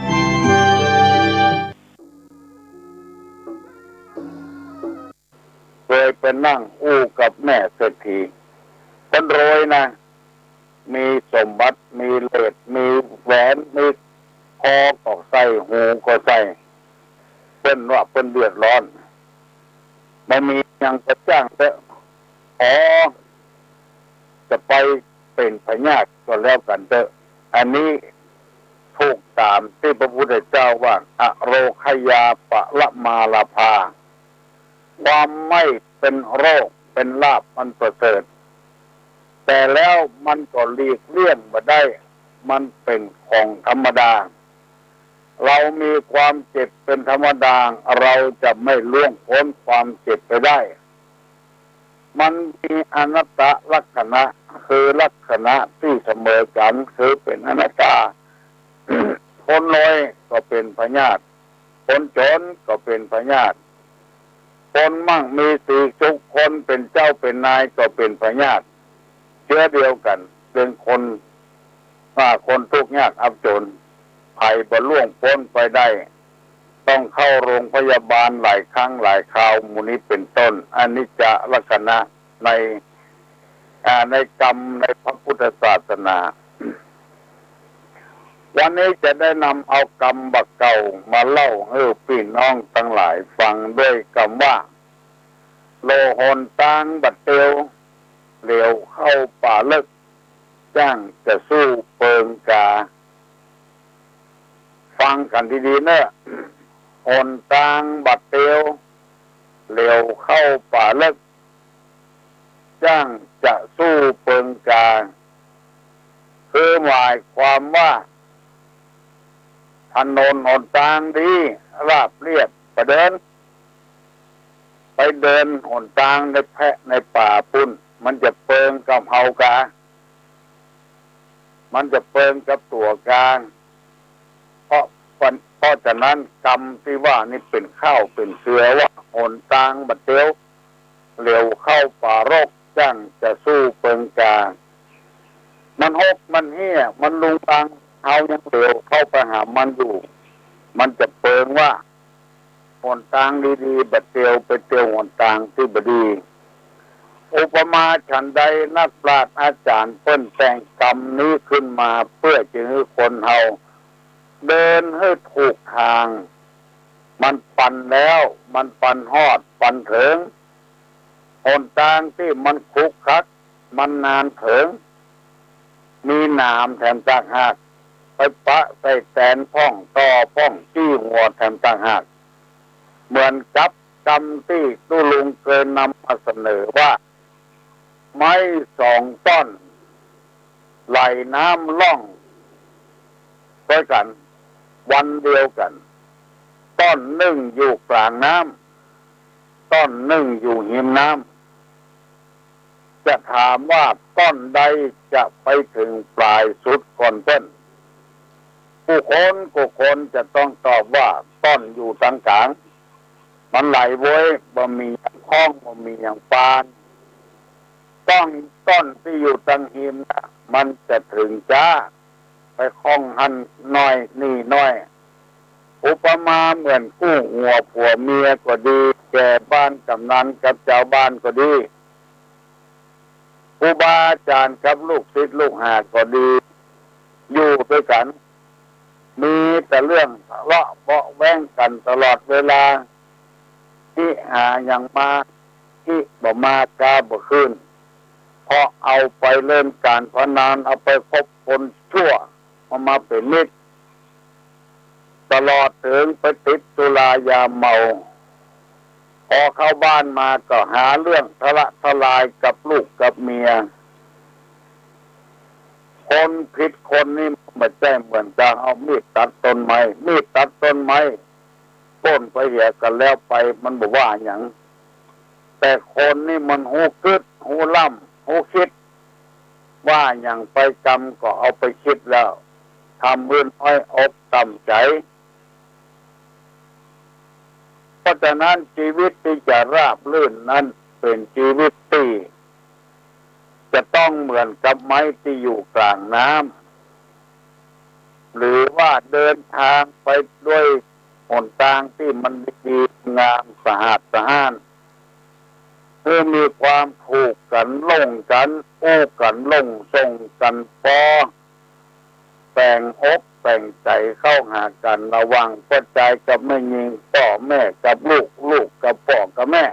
เคยไปนั่งอู้กับ กับแม่เศรษฐี เปิ้นรวยนะ มีสมบัติ มีเหรียญ มีแหวน มีคอก็ใส่ หูก็ใส่ เปิ้นว่าเปิ้นเดือดร้อน บ่มีหยังก็จ้างเต๊อะ ขอจะไปเป๋นพยาธิก็แล้วกั๋นเต๊อะ อันนี้ถูกต๋ามตี้พระพุทธเจ้าว่า อโรคยาปรมาลาภา ความไม่เป็นโรคเป็นลาภอันประเสริฐ แต่แล้วมันก็หลีกเลี่ยงบ่ได้ มันเป๋นของธรรมดา เรามีความเจ็บเป๋นธรรมดา เราจะไม่ล่วงป๊นความเจ็บไปได้ มันมีอนัตตลักษณะ คือลักษณะตี้เสมอกั๋น คือเป๋นอนัตตา คนรวยก็เป๋นพยาธิ คนจ๋นก็เป๋นพยาธิ คนมั่งมีสีสุข คนเป๋นเจ้าเป๋นนายก็เป๋นพยาธิ เจือเดียวกั๋น เป๋นคน ว่าคนทุกข์ยากอับจ๋น ใผบ่ล่วงป๊นไปได้ ต้องเข้าโรงพยาบาลหลายครั้งหลายคราว หมู่นี้เป๋นต้น อนิจจลักษณะใน อ่า ในกรรมในพระพุทธศาสนา วันนี้จะได้นำเอากำบ่าเก่ามาเล่าหื้อปี้น้องตังหลายฟังด้วยกำว่า โลหนตางบ่าเตียว เหลียวเข้าป่าเลิ็ก จ้างจะสู้เปิงกา ฟังกั๋นดีๆ เน่อ หนตางบ่าเตียว เหลียวเข้าป่าเลิ็ก จ้างจะสู้เปิงกา คือหมายความว่า ถนนหนตางดี ราบเรียบ ไปเดิน ไปเดินหนตางในแพะในป่าปุ้น มันจะเปิงกับเฮากา มันจะเปิงกับตั๋วกา เพราะ เพราะฉะนั้นกำตี้ว่านี่เป๋นข้าวเป๋นเสือว่า หนตางบ่าเตียว เหลียวเข้าป่าเลิ็ก จ้างจะสู้เปิงกา มันหก มันเฮี้ย มันลุงรัง เฮายังเหลียวเข้าไปหามันอยู่ มันจะเปิงว่า หนตางดีๆ บ่าเตียว ไปเตียวหนตางตี้บ่ดี อุปมาฉันใด นักปราชญ์อาจ๋ารย์เปิ้นแต่งกำนี้ขึ้นมาเปื้อจะหื้อคนเฮาเดินหื้อถูกตาง มันปันแล้ว มันปันฮอด ปันเถิง หนตางตี้มันขรุขระ มันนานเถิง มีหนามแถมต่างหาก ไปปะใส่แตนพ่อง ต่อพ่อง จี้หัวแถมต่างหาก เหมือนกับกำตี้ตุ๊ลุงเกยนำมาเสนอว่า ไม้สองต้อน ไหลน้ำล่อง ตวยกั๋น วันเดียวกั๋น ต้อนนึ่งอยู่ก๋างน้ำ ต้อนนึ่งอยู่ฮิมน้ำ จะถามว่าต้อนใดจะไปเถิงป๋ายสุดก่อนเปิ้น กู้คนกู้คนจะต้องตอบว่าต้อนอยู่ตางก๋าง มันไหลโว้ย บ่มีหยังค้อง บ่มีหยังปาน ต้อน ต้อนตี้อยู่ตางฮิมน่ะ มันจะเถิงจ๊า ไปค้องหั้นน้อยนี่น้อย อุปมาเหมือนกู้หัวผัวเมียก็ดี แก่บ้านก๋ำนันกับจาวบ้านก็ดี ครูบาอาจ๋ารย์กับลูกศิษย์ลูกหาก็ดี อยู่ตวยกั๋น มีแต่เรื่องทะเลาะเบาะแว้งกั๋นตลอดเวลา อิหาหยังมา อิบ่มากาบ่คืน เพราะเอาไปเล่นก๋านพนัน เอาไปคบคนชั่ว เอามาเป๋นมิตร ตลอดเถิงไปติดสุรายาเมา พอเข้าบ้านมาก็หาเรื่องทะเลาะทะลายกับลูกกับเมีย คนผิดคนนี่บ่ใจ้เหมือนกับเอามีดตัดต้นไม้ มีดตัดต้นไม้ ป๊นไปเหียก็แล้วไป มันบ่ว่าหยัง แต่คนนี่มันฮู้กึ๊ด ฮู้ล้ำ ฮู้กึ๊ด ว่าหยังไปกำก็เอาไปกึ๊ดแล้ว ทำหื้อน้อยอกต่ำใจ๋ เพราะฉะนั้นชีวิตตี้จะราบรื่นนั้นเป๋นชีวิตตี้จะต้องเหมือนกับไม้ตี้อยู่ก๋างน้ำ หรือว่าเดินตางไปตวยหนตางตี้มันดีๆ งามสะอาดสะอ้าน หื้อมีความถูกกั๋น ลงกั๋น อู้กั๋น ลงส่งกั๋น ปอแบ่งอกแบ่งใจ๋เข้าหากั๋น ระหว่างป้อจายกับแม่ญิง ป้อแม่กับลูก ลูกกับป้อกับแม่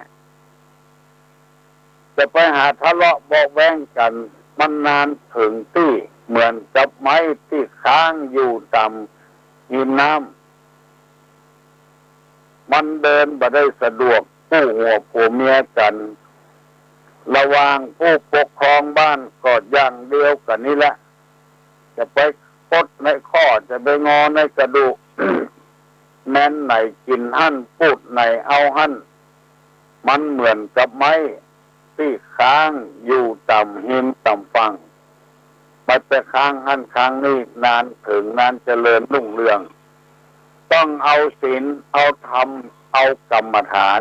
จะไปหาทะเลาะเบาะแว้งกั๋น มันนานเถิงตี้ เหมือนกับไม้ตี้ค้างอยู่ต๋ามหิมน้ำ มันเดินบ่ได้สะดวก กู้หัวผัวเมียกั๋น ระหว่างผู้ปกครองบ้านก็อย่างเดียวกั๋นนี่แหละ จะไปกดในข้อ จะไปงอในกระดูก แม้นไหนกิ๋นหั้น ปูดไหนเอาหั้น มันเหมือนกับไม้ตี้ค้างอยู่ต๋ามหิมต๋ามฝั่ง มันไปค้างหั้นค้างนี่ นานเถิงนานเจริญรุ่งเรือง ต้องเอาศีล เอาธรรม เอากรรมฐาน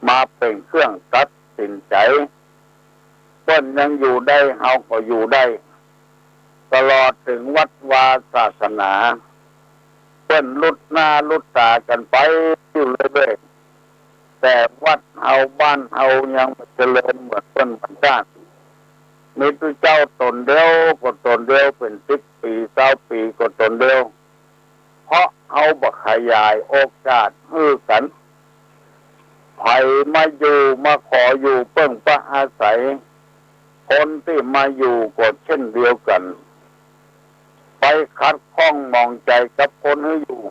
มาเป๋นเครื่องตัดสินใจ๋ เปิ้นยังอยู่ได้ เฮาก็อยู่ได้ ตลอดเถิงวัดวาศาสนา เปิ้นลุดหน้าลุดต๋ากั๋นไปอยู่เรื่อยๆ แต่วัดเฮาบ้านเฮายังบ่เจริญเหมือนเปิ้นเหมือนก้าน มีตุ๊เจ้าต๋นเดียวก็ต๋นเดียว เป๋นสิบปี๋ซาวปี๋ก็ต๋นเดียว เพราะเฮาบ่ขยายโอกาสหื้อกั๋น ใผมาอยู่มาขออยู่เปิ้งปะอาศัย คนตี้มาอยู่ก็เช่นเดียวกั๋น ไปขัดข้องหมองใจ๋กับคนหื้ออยู่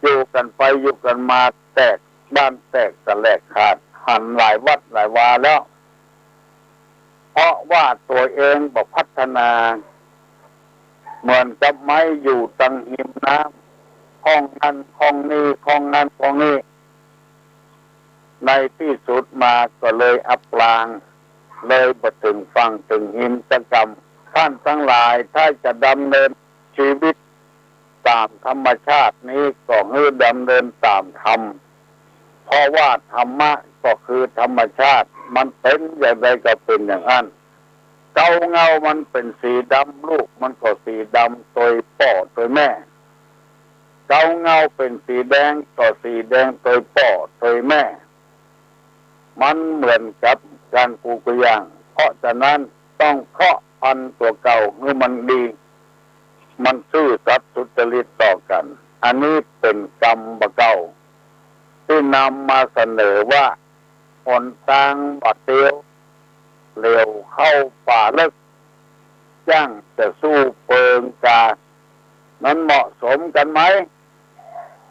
อยู่กั๋นไปอยู่กั๋นมา แตกบ้านแตกสะแหลกขาด หันหลายวัดหลายวาแล้ว เพราะว่าตั๋วเองบ่พัฒนา เหมือนกับไม้อยู่ตังหิมน้ำ ข้องหั้นข้องนี่ ข้องหั้นข้องนี่ ในตี้สุดมาก็เลยอับปาง เลยบ่เถิงฝั่งเถิงหิมสักกำ ท่านตังหลายถ้าจะดำเนินชีวิตต๋ามธรรมชาตินี้ก็หื้อดำเนินต๋ามธรรม เพราะว่าธรรมะก็คือธรรมชาติ มันเป๋นอย่างใดก็เป๋นอย่างอั้น เก๊าเง้ามันเป๋นสีดำ ลูกมันก็สีดำโตยป้อโตยแม่ เก๊าเง้าเป๋นสีแดงก็สีแดงโตยป้อโตยแม่ มันเหมือนกับก๋านกูก๋าอย่าง เพราะฉะนั้นต้องเพาะพันธุ์ตั๋วเก่าหื้อมันดี มันซื่อสัตย์สุจริตต่อกั๋น อันนี้เป๋นกำบ่าเก่า ตี้นำมาเสนอว่า หนตางบ่าเตียว เหลียวเข้าป่าเลิ็ก จ้างจะสู้เปิงกา มันเหมาะสมกั๋นไหม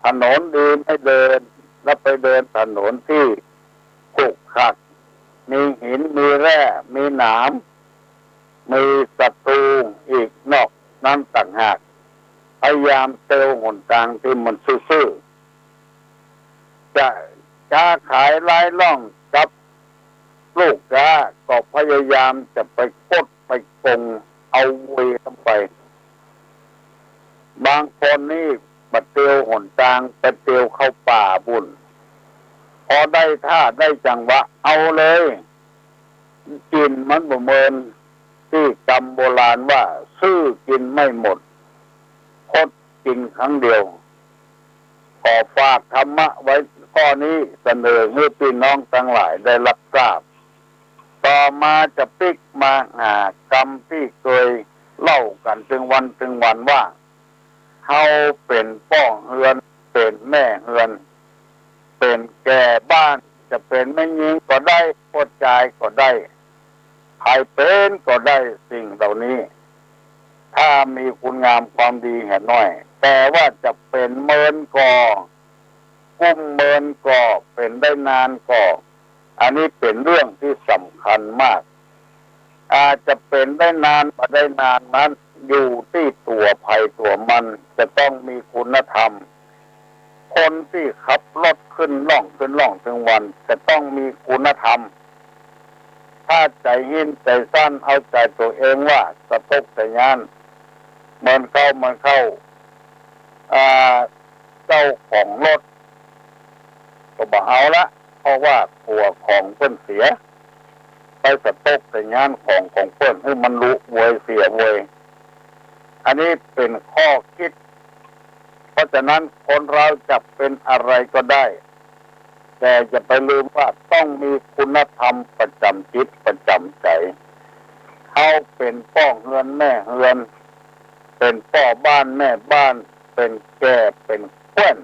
ถนนดีไม่เดิน แล้วไปเดินถนนตี้ขรุกขรัก มีหิน มีแร่ มีหนาม มีศัตรูอีกนอกนั้นต่างหาก พยายามเตียวหนตางตี้มันซื่อๆ จะค้าขายล้ายล่องกับลูกค้า ก็พยายามจะไปกดไปโกงเอาเวรเข้าไป บางคนนี่บ่เตียวหนตาง ไปเตียวเข้าป่าปู๊น พอได้ท่าได้จังหวะเอาเลย กิ๋นมันบ่เมิน ตี้กำโบราณว่า ซื่อกิ๋นไม่หมด คดกิ๋นครั้งเดียว ขอฝากธรรมะไว้ข้อนี้ เสนอหื้อปี้น้องตังหลายได้รับทราบ ต่อมาจะปิ๊กมาหากำตี้เกยเล่ากั๋นตึงวันตึงวันว่า เฮาเป๋นป้อเฮือน เป๋นแม่เฮือน เป๋นแก่บ้าน จะเป๋นแม่ญิงก็ได้ ป้อจายก็ได้ ใผเป๋นก็ได้ สิ่งเหล่านี้ ถ้ามีคุณงามความดีแหน้อย แต่ว่าจะเป๋นเมินก่อ กุ้มเมินก่อ เป๋นได้นานก่อ อันนี้เป๋นเรื่องตี้สำคัญมาก อาจจะเป๋นได้นานบ่ได้นานนั้น อยู่ตี้ตั๋วใผตั๋วมัน จะต้องมีคุณธรรม คนตี้ขับรถขึ้นล่องขึ้นล่องตึงวัน จะต้องมีคุณธรรม ถ้าใจ๋หิ้นใจ๋สั้น เอาใจ๋ตั๋วเองว่าสะตกสะย้าน เมินเข้าเมินเข้า อ่า เจ้าของรถก็บ่เอาละ เพราะว่ากั๋วของเปิ้นเสีย ไปสะตกสะย้านของของเปิ้น หื้อมันลุเวยเสียเวย อันนี้เป๋นข้อคิด เพราะฉะนั้นคนเราจะเป๋นอะไรก็ได้ แต่อย่าไปลืมว่าต้องมีคุณธรรมประจ๋ำจิตประจ๋ำใจ๋ เฮาเป๋นป้อเฮือนแม่เฮือน เป๋นป้อบ้านแม่บ้าน เป๋นแก่เป๋นแคว่น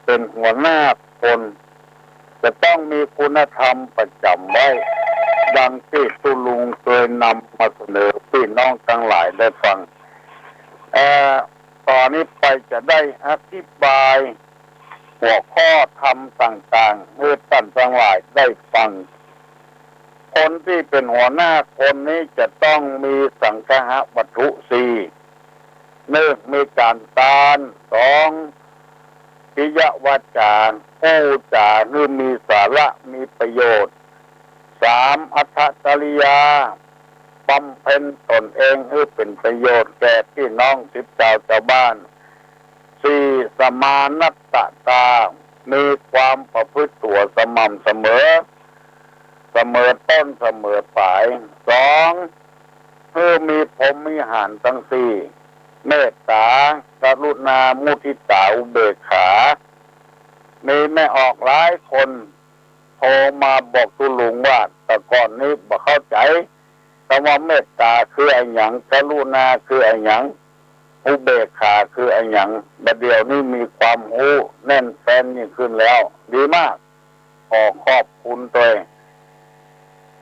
เป๋นหัวหน้าคน จะต้องมีคุณธรรมประจ๋ำไว้ ดังตี้ตุ๊ลุงเกยนำมาเสนอปี้น้องตังหลายได้ฟัง เอ่อ ต่อนี้ไปจะได้อธิบายหัวข้อธรรมต่างๆ หื้อต้านตังหลายได้ฟัง คนตี้เป๋นหัวหน้าคนนี้จะต้องมีสังคหวัตถุสี่ นึ่ง มีก๋านตาน สอง ปิยวาจา อู้จ๋าหื้อมีสาระมีประโยชน์ สาม อัตถจริยา บำเพ็ญต๋นเองหื้อเป๋นประโยชน์แก่ปี้น้องสิทธิ์จาวจาวบ้าน สี่ สมานัตตา มีความประพฤติตั๋วสม่ำเสมอ เสมอต้นเสมอป๋าย สอง หื้อมีพรหมวิหารตังสี่ เมตตา กรุณา มุทิตา อุเบกขา มีแม่ออกหลายคนโทรมาบอกตุ๊ลุงว่า แต่ก่อนนี้บ่เข้าใจ๋กำว่าเมตตาคืออะหยัง กรุณาคืออะหยัง อุเบกขาคืออะหยัง บ่าเดี่ยวนี้มีความฮู้แน่นแฟ้นยิ่งขึ้นแล้ว ดีมาก ขอขอบคุณตวย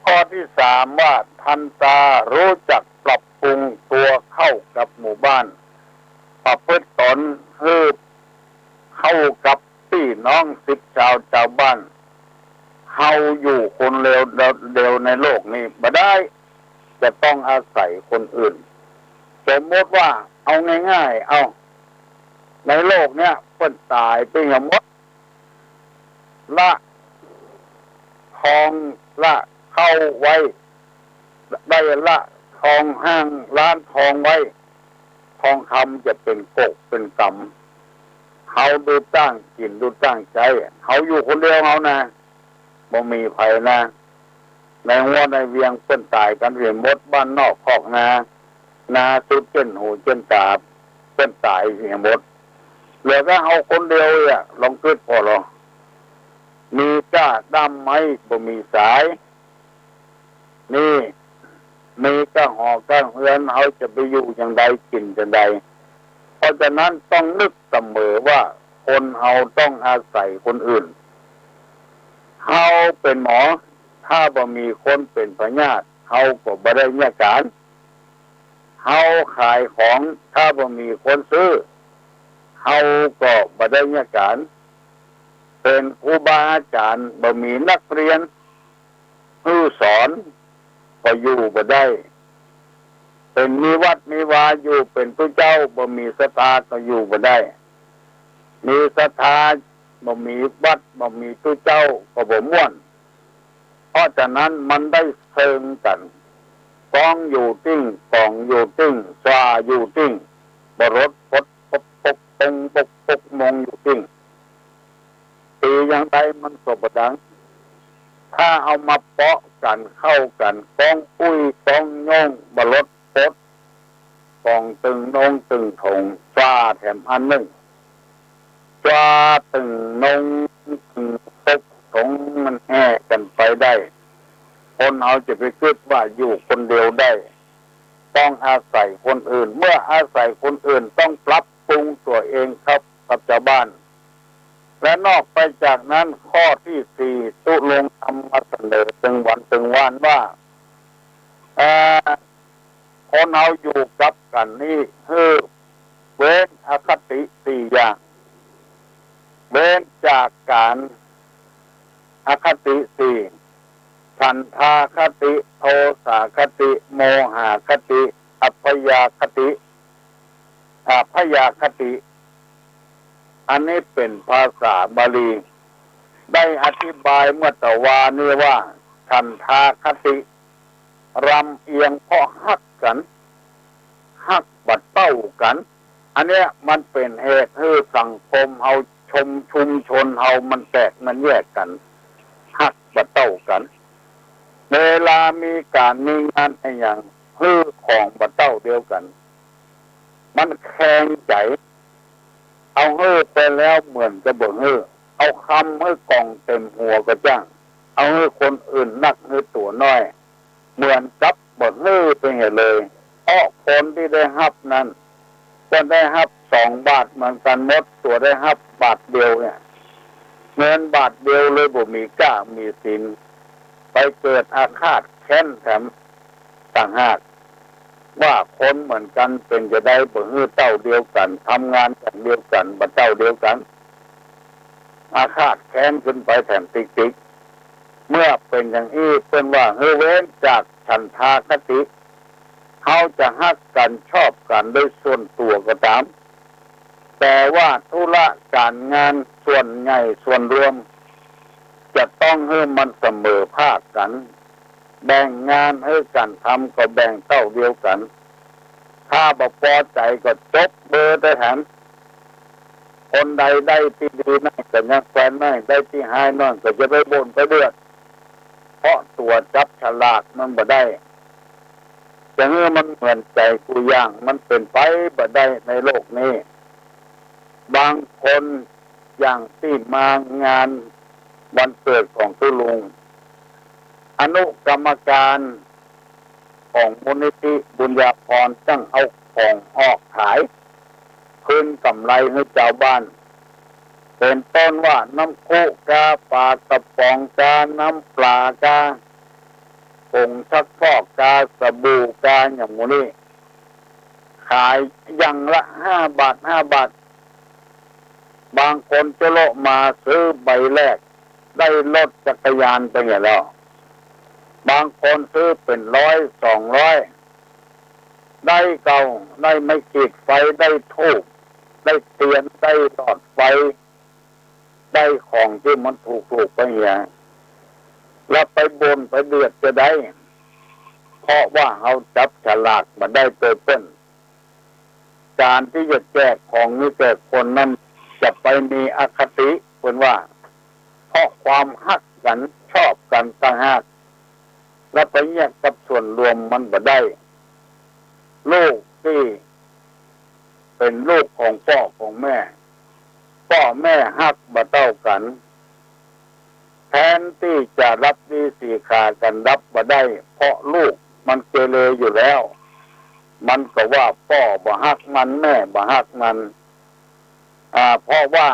ข้อตี้สามว่า ทันตา ฮู้จักปรับปรุงตั๋วเข้ากับหมู่บ้าน ประพฤติต๋นหื้อเข้ากับปี้น้องสิทธิ์จาวจาวบ้าน เฮาอยู่คนเดียว เดียวในโลกนี้บ่ได้ จะต้องอาศัยคนอื่น สมมติว่าเอาง่ายๆ เอา ในโลกเนี้ยเปิ้นต๋ายไปเหียหมด ละทองละเข้าไว้ ได้ละทองห้างร้านทองไว้ ทองคำจะเป๋นกกเป๋นกำ เฮาดูตั้งกิ๋นดูตั้งใจ๊ เฮาอยู่คนเดียวเฮานะ บ่มีใผนะ ในฮั้วในเวียงเปิ้นต๋ายกั๋นเหียหมด บ้านนอกคอกนา นาสุดเจ๊นหูเจ๊นต๋า เปิ้นต๋ายเหียหมด เหลือแต่เฮาคนเดียวเอียะ ลองกึ๊ดผ่อลอ มีก้าด้ามไม้บ่มีสาย นี่ มีก้าหอก้าเฮือน เฮาจะไปอยู่จั่งใดกิ๋นจั่งใด เพราะฉะนั้นต้องนึกเสมอว่าคนเฮาต้องอาศัยคนอื่น เฮาเป๋นหมอ ถ้าบ่มีคนเป๋นพยาธิ เฮาก็บ่ได้เยียะก๋าน เฮาขายของ ถ้าบ่มีคนซื้อ เฮาก็บ่ได้เยียะก๋าน เป๋นครูบาอาจ๋ารย์ บ่มีนักเรียนหื้อสอน ก็อยู่บ่ได้ เป๋นมีวัดมีวาอยู่ เป๋นตุ๊เจ้า บ่มีศรัทธาก็อยู่บ่ได้ มีศรัทธา บ่มีวัด บ่มีตุ๊เจ้า ก็บ่ม่วน เพราะฉะนั้นมันได้เซิงกั๋น กองอยู่ติ้ง ก๋องอยู่ติ้ง สว่าอยู่ติ้ง บ่ลดปด ปกปกปงปกปกมงอยู่ติ้ง ปี๋อย่างใดมันก็บ่ดัง ถ้าเอามาเปาะกั๋นเข้ากั๋น กองปุ้ยกองโย่ง บ่ลดปด ก๋องตึงนงตึงถง สว่าแถมอันนึ่ง สว่าตึงนงตึงปกถง มันแห่กั๋นไปได้ คนเฮาจะไปกึ๊ดว่าอยู่คนเดียวได้ ต้องอาศัยคนอื่น เมื่ออาศัยคนอื่นต้องปรับปรุงตั๋วเองครับ กับจาวบ้าน และนอกไปจากนั้นข้อตี้สี่ ตุ๊ลุงนำมาเสนอตึงวันตึงวานว่า เอ่อ คนเฮาอยู่กับกั๋นนี้หื้อเว้นอคติสี่อย่าง เว้นจากก๋านอคติสี่ ฉันทาคติ โทสาคติ โมหาคติ อัพยาคติ อัพยาคติ อันนี้เป๋นภาษาบาลี ได้อธิบายเมื่อตะวานี้ว่า ฉันทาคติ ลำเอียงเพราะฮักกั๋น ฮักบ่เต้ากั๋น อันเนี้ยมันเป๋นเหตุหื้อสังคมเฮา ชม ชุมชนเฮามันแตกมันแยกกั๋น ฮักบ่เต้ากั๋น เวลามีก๋านมีงานอะหยัง หื้อของบ่เต้าเดียวกั๋น มันแคลงใจ๋ เอาหื้อไปแล้วเหมือนกับบ่หื้อ เอากำหื้อกองเต๋มหัวก็จ้าง เอาหื้อคนอื่นนักหื้อตั๋วน้อย เหมือนกับบ่หื้อไปเหียเลย เพราะผลตี้ได้ฮับนั้น ก็ได้ฮับสองบาทเหมือนกั๋นหมด ตั๋วได้ฮับบาทเดียวเนี่ย เงินบาทเดียวเลยบ่มีก้ามีสิน ไปเกิดอาฆาตแค้นแถมต่างหาก ว่าคนเหมือนกั๋นเป๋นจาใดบ่หื้อเต้าเดียวกั๋น ทำงานอย่างเดียวกั๋น บ่เต้าเดียวกั๋น อาฆาตแค้นขึ้นไปแถมติ๊กๆ เมื่อเป๋นอย่างอี้เปิ้นว่าหื้อเว้นจากฉันทาคติ เฮาจะฮักกั๋นชอบกั๋นโดยส่วนตั๋วก็ต๋าม แต่ว่าธุระก๋านงานส่วนใหญ่ส่วนรวม จะต้องหื้อมันเสมอภาคกั๋น แบ่งงานหื้อกั๋นทำก็แบ่งเต้าเดียวกั๋น ถ้าบ่ปอใจ๋ก็จบเบอร์ได้แถม คนใดได้ตี้ดีน้อยก็ยังแควนน้อย ได้ตี้ฮ้ายน้อยก็จะไปบ่นไปเดือด เพราะตั๋วจับฉลากมันบ่ได้ จะหื้อมันเหมือนใจ๋กู้อย่าง มันเป๋นไปบ่ได้ในโลกนี้ บางคนอย่างตี้มางานวันเกิดของตุ๊ลุง อนุกรรมการของมูลนิธิบุญญาภรณ์ต้องเอาของออกขาย คืนก๋ำไรหื้อจาวบ้าน เป๋นต้นว่าน้ำคุกา ป๋ากระป๋องกา น้ำปลากา ผงซักฟอกกา สบู่กา อย่างหมู่นี้ ขายอย่างละห้าบาท ห้าบาท บางคนจะโละมาซื้อใบแรก ได้รถจักรยานไปเหียแล้ว บางคนซื้อเป๋นร้อย สองร้อย ได้เก่า ได้ไม้ขีดไฟ ได้ธูป ได้เตียน ได้หลอดไฟ ได้ของตี้มันถูกๆ ไปเหีย แล้วไปบ่นไปเดือดจาใด เพราะว่าเฮาจับฉลากบ่ได้โตเปิ้น ก๋านตี้จะแจกของนี้แก่คนนั้น จะไปมีอคติ เปิ้นว่า เพราะความฮักกั๋นชอบกั๋นต่างหาก แล้วไปเยียะกับส่วนรวมมันบ่ได้ ลูกตี้เป๋นลูกของป้อของแม่ ป้อแม่ฮักบ่เต้ากั๋น แทนตี้จะรักดีสีขากั๋น รักบ่ได้ เพราะลูกมันเกเรอยู่แล้ว มันก็ว่าป้อบ่ฮักมัน แม่บ่ฮักมัน อ่า เพราะว่า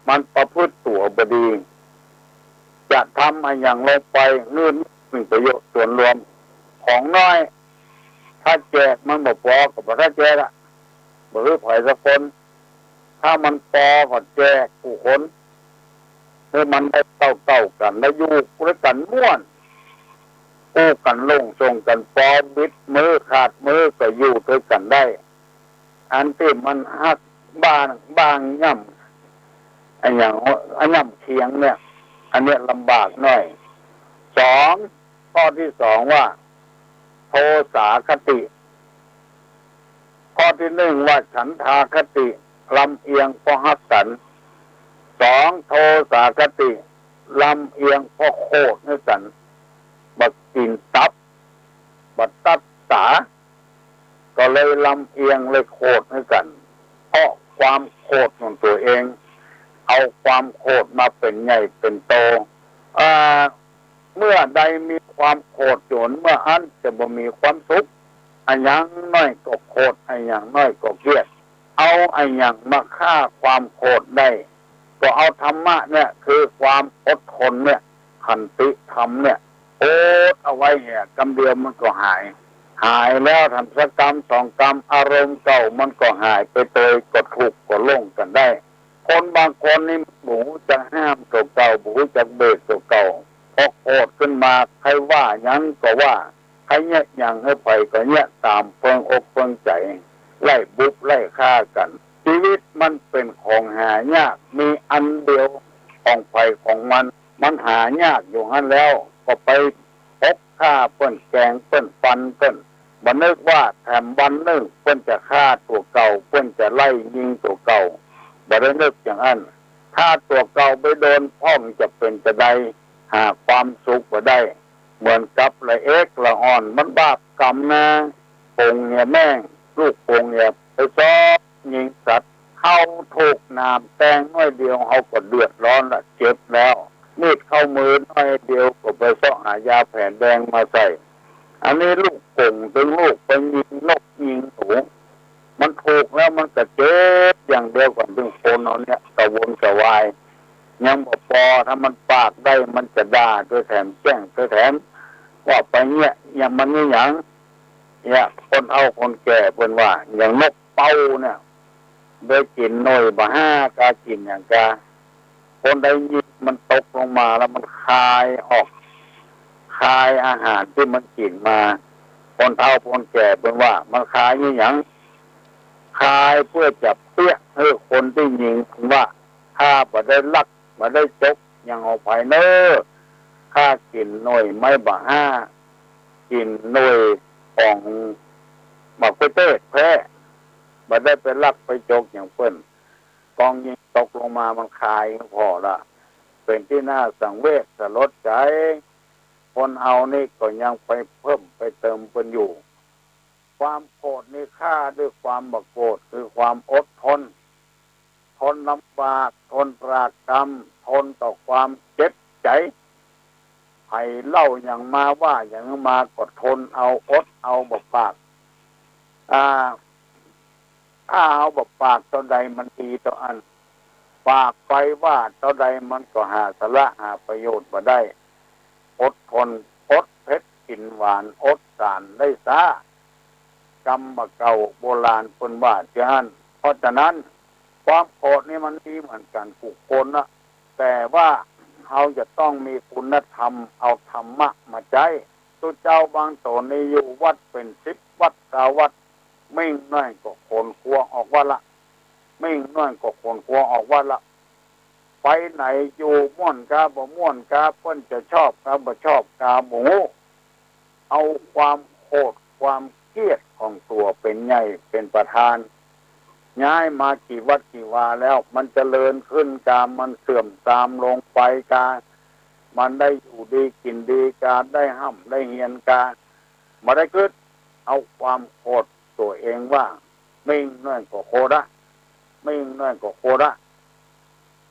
มันประพฤติตั๋วบ่ดี จะทำอะหยังลงไป หื้อมันเป๋นประโยชน์ส่วนรวม ของน้อย ถ้าแจกมันบ่ปอก็บ่ถ้าแจกอะ บ่หื้อใผสักคน ถ้ามันปอก็แจกกู้คน หื้อมันได้เต้าๆ กั๋น แล้วอยู่ด้วยกั๋นม่วน กู้กั๋นหลงส่งกั๋น ปอบิดมือขาดมือก็อยู่ด้วยกั๋นได้ อันตี้มันฮักบ้าง บ้างย่ำ อะหยัง อะย่ำเคียงเนี่ย อันเนี้ยลำบากหน่อย สอง ข้อตี้สองว่า โทสาคติ ข้อตี้หนึ่งว่าฉันทาคติ ลำเอียงเพราะฮักกั๋น สอง โทสาคติ ลำเอียงเพราะโขดหื้อกั๋น บ่กิ๋นตับ บ่ตัดสา ก็เลยลำเอียงเลยโขดหื้อกั๋น เพราะความโขดของตั๋วเอง เอาความโขดมาเป๋นใหญ่เป๋นโต อ่า เมื่อใดมีความโขดอยู่ เมื่ออั้นจะบ่มีความสุข อะหยังน้อยก็โขด อะหยังน้อยก็เกลียด เอาอะหยังมาฆ่าความโขดได้ ก็เอาธรรมะเนี่ย คือความอดทนเนี่ย ขันติธรรมเนี่ย อดเอาไว้เนี่ย กำเดียวมันก็หาย หายแล้วทำสักกำสองกำ อารมณ์เก่ามันก็หายไปโตย ก็ทุกข์ก็หลงกั๋นได้ คนบางคนนี่บ่ฮู้จักห้ามตั๋วเก่า บ่ฮู้จักเบรกตั๋วเก่า พอโขดขึ้นมา ใผว่าหยังก็ว่า ใผเยียะหยังหื้อใผก็เยียะต๋ามเปิงอกเปิงใจ๋ ไล่บุบไล่ฆ่ากั๋น ชีวิตมันเป๋นของหายาก มีอันเดียวของใผของมัน มันหายากอยู่หั้นแล้ว ก็ไปปกฆ่าเปิ้น แก๋งเปิ้น ฟันเปิ้น บ่นึกว่าแถมวันนึ่งเปิ้นจะฆ่าตั๋วเก่า เปิ้นจะไล่ยิงตั๋วเก่า บ่ได้นึกอย่างอั้น ถ้าตั๋วเก่าไปโดนพ่องจะเป๋นจาใด หาความสุขบ่ได้ เหมือนกับละเอกละอ่อน มันบาปกรรมนา โกงเหียแม่ง ลูกโกงเหีย ไปซอบยิงสัตว์ เฮาถูกหนามแตงหน้อยเดียวเฮาก็เดือดร้อนละ เจ็บแล้ว มีดเข้ามือหน้อยเดียวก็ไปเซาะหายาแผนแดงมาใส่ อันนี้ลูกกงตึงลูกไปยิงนกยิงหนู มันถูกแล้วมันก็เจ็บอย่างเดียวก่อน ตึงคนเฮาเนี่ยกระวนกระวาย ยังบ่ปอ ถ้ามันปากได้มันจะด่าตวยแถมแจ้งตวยแถม ว่าไปเนี่ย อย่างมันนี่หยัง เนี่ย คนเฒ่าคนแก่เปิ้นว่า อย่างนกเป้าเนี่ย ได้กิ๋นหน่วยบ่าห้ากา กิ๋นหยังกา คนใดยิงมันตกลงมาแล้วมันคายออก คายอาหารตี้มันกิ๋นมา คนเฒ่าคนแก่เปิ้นว่า มันคายนี่หยัง คายเปื้อจะเปี้ยหื้อคนตี้ยิง เปิ้นว่า ถ้าบ่ได้ลัก บ่ได้จกหยังออกไปเน้อ ข้ากิ๋นหน่วยไม้บ่าห้า กิ๋นหน่วยของหมากกล้วยเทศแท้ บ่ได้ไปลักไปจกอย่างเปิ้น กองยิงตกลงมามันคายก็ผ่อละ เป๋นตี้น่าสังเวชสลดใจ๋ คนเฮานี่ก็ยังไปเพิ่มไปเติมเปิ้นอยู่ ความโกรธนี่ฆ่าด้วยความบ่โกรธ คือความอดทน ทนลำบาก ทนตรากตรำ ทนต่อความเจ็บใจ๋ ใผเล่าหยังมาว่าหยังมาก็ทนเอา อดเอาบ่ปาก อ่า ถ้าเฮาบ่ปากเต้าใดมันดีเต้าอั้น ปากไปว่าเต้าใดมันก็หาสาระหาประโยชน์บ่ได้ อดทน อดเผ็ดกิ๋นหวาน อดสารได้ซ้า กำบ่าเก่าโบราณเปิ้นว่าเจ้าอั้น เพราะฉะนั้น ความโกรธนี่มันดีเหมือนกั๋นกู้คนนะ แต่ว่าเฮาจะต้องมีคุณธรรม เอาธรรมะมาใจ๊ ตุ๊เจ้าบางต๋นนี่อยู่วัดเป๋นสิบวัดซาววัด มิ่งหน้อยก็โขนครัวออกวัดละ มิ่งหน้อยก็โขนครัวออกวัดละ ไปไหนอยู่ม่วนกาบ่ม่วนกา เปิ้นจะชอบกาบ่ชอบกาบ่ฮู้ เอาความโกรธความเกลียดของตั๋วเป๋นใหญ่เป๋นประธาน ย้ายมากี่วัดกี่วาแล้ว มันเจริญขึ้นกา มันเสื่อมทรามลงไปกา มันได้อยู่ดีกิ๋นดีกา ได้ฮ่ำได้เฮียนกา บ่ได้กึ๊ด เอาความโกรธตั๋วเองว่า มิ่งหน้อยก็โกรธละ มิ่งหน้อยก็โกรธละ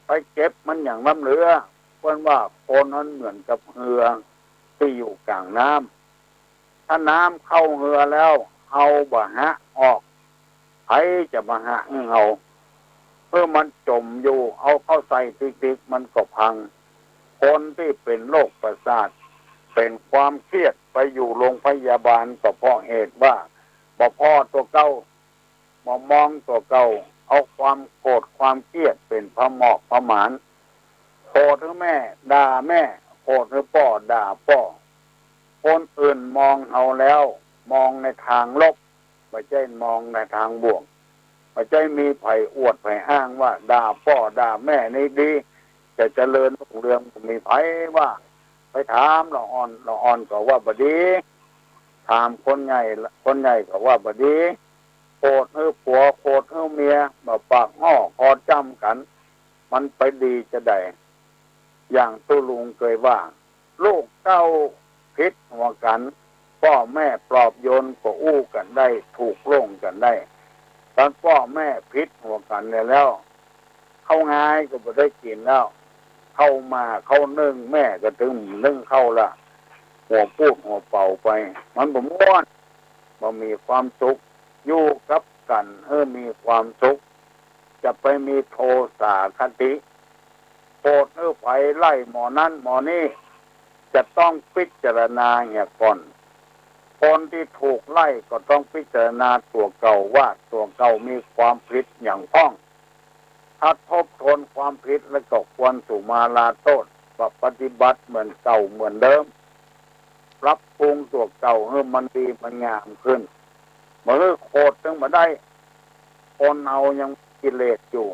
ไปเก็บมันหยังล้ำเหลือ เปิ้นว่าคนนั้นเหมือนกับเฮือตี้อยู่ก๋างน้ำ ถ้าน้ำเข้าเฮือแล้ว เฮาบ่หะออก ใผจะมาหะหื้อเฮา หื้อมันจ๋มอยู่ เอาเข้าใส่ติ๊กๆ มันก็พัง คนตี้เป๋นโรคประสาท เป๋นความเครียด ไปอยู่โรงพยาบาลก็เพราะเหตุว่า บ่ผ่อตั๋วเก่า บ่มองตั๋วเก่า เอาความโกรธความเกลียดเป๋นผะหมอกผะหมาน โกรธหื้อแม่ด่าแม่ โกรธหื้อป้อด่าป้อ คนอื่นมองเฮาแล้ว มองในทางลบ บ่ใจ้มองในทางบวก บ่ใจ้มีใผอวดใผอ้างว่าด่าป้อด่าแม่นี่ดี จะเจริญรุ่งเรือง บ่มีใผว่า ไปถามละอ่อน ละอ่อนก็ว่าบ่ดี ถามคนใหญ่ คนใหญ่ก็ว่าบ่ดี โกรธหื้อผัว โกรธหื้อเมีย บ่ปากฮ้อคอจ้ำกั๋น มันไปดีจาใด อย่างตุ๊ลุงเกยว่า ลูกเต้าผิดหัวกั๋น ป้อแม่ปลอบโยนก็อู้กั๋นได้ ถูกลงกั๋นได้ ต๋อนป้อแม่ผิดหัวกั๋นแล้ว ข้าวงายก็บ่ได้กิ๋นแล้ว ข้าวหม่าข้าวนึ่ง แม่ก็ตึงนึ่งข้าวละ หัวปูดหัวเป๋าไป มันบ่ม่วน บ่มีความสุข อยู่กับกั๋นหื้อมีความสุข จะไปมีโทสาคติ โกรธหื้อใผไล่หมอนั้นหมอนี้ จะต้องพิจารณาเหียก่อน คนตี้ถูกไล่ก็ต้องพิจารณาตั๋วเก่าว่าตั๋วเก่ามีความผิดหยังพ่อง ถ้าทบทวนความผิดแล้วก็ควรสุมาลาโต้ษ ปฏิบัติเหมือนเก่าเหมือนเดิม ปรับปรุงตั๋วเก่าหื้อมันดีมันงามขึ้น บ่หื้อโกรธตึงบ่ได้ คนเฮายังกิเลสอยู่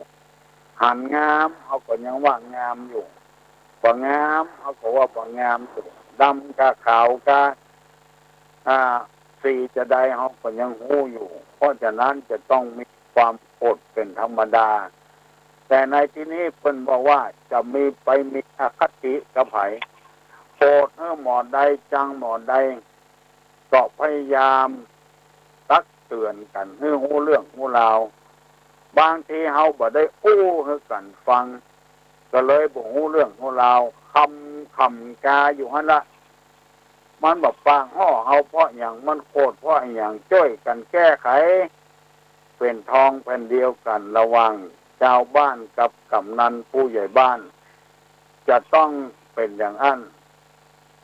หันงามเฮาก็ยังว่างามอยู่ บ่งามเฮาก็ว่าบ่งามอยู่ ดำกาขาวกา อ่า สีจาใดเฮาก็ยังฮู้อยู่ เพราะฉะนั้นจะต้องมีความโกรธเป๋นธรรมดา แต่ในตี้นี้เปิ้นบอกว่าจะมีไปมีอคติกับใผ โกรธหื้อหมอใดจังหมอใด ก็พยายามตักเตือนกั๋นหื้อฮู้เรื่องฮู้ราว บางทีเฮาบ่ได้อู้หื้อกั๋นฟัง ก็เลยบ่ฮู้เรื่องฮู้ราว คำ คำกาอยู่หั้นละ มันบ่ปากฮ้อเฮาเพราะหยัง มันโกรธเพราะหยัง จ้วยกั๋นแก้ไข เป๋นทองแผ่นเดียวกั๋นระหว่างจาวบ้านกับก๋ำนันผู้ใหญ่บ้าน จะต้องเป๋นอย่างอั้น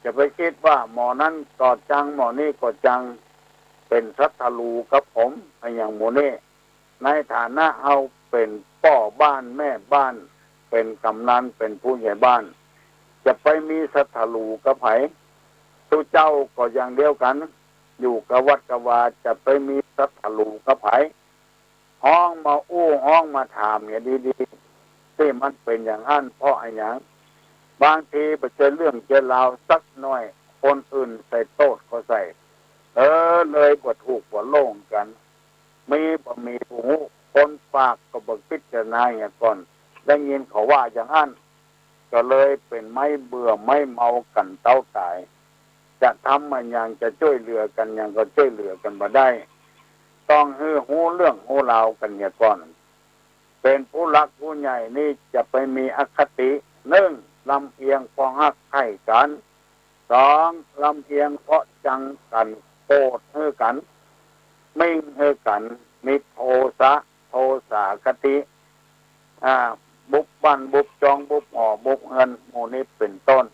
จะไปกึ๊ดว่าหมอนั้นก็จัง หมอนี้ก็จัง เป๋นศัตรู๋กับผม อะหยังหมู่นี้ ในฐานะเฮาเป๋นป้อบ้านแม่บ้าน เป๋นก๋ำนัน เป๋นผู้ใหญ่บ้าน จะไปมีศัตรู๋กับใผ ตุ๊เจ้าก็อย่างเดียวกั๋น อยู่กะวัดกะวา จะไปมีศัตรู๋กับใผ ฮ้องมาอู้ ฮ้องมาถามเหียดีๆ ตี้มันเป๋นอย่างอั้นเพราะอะหยัง บางทีบ่ใจ้เรื่องใจ้ราวสักหน้อย คนอื่นใส่โต้ษก็ใส่ เออ เลยบ่ถูกบ่โล่งกั๋น มีบ่มีผู้ฮู้ คนปากก็บ่พิจารณาเหียก่อน ได้ยินเขาว่าอย่างอั้น ก็เลยเป๋นไม้เบื่อไม้เมากั๋นเต้าต๋าย จะทำอะหยัง จะจ้วยเหลือกั๋นหยังก็จ้วยเหลือกั๋นบ่ได้ ต้องหื้อฮู้เรื่องฮู้ราวกั๋นเหียก่อน เป๋นผู้หลักผู้ใหญ่นี่จะไปมีอคติ นึ่ง ลำเอียงเพราะฮักใค่กั๋น สอง ลำเอียงเพราะจังกั๋น โกรธหื้อกั๋น มิ่งหื้อกั๋น มีโทสะ โทสาคติ อ่า บุบบ้านบุบจอง บุบหอบุบเฮือน หมู่นี้เป๋นต้น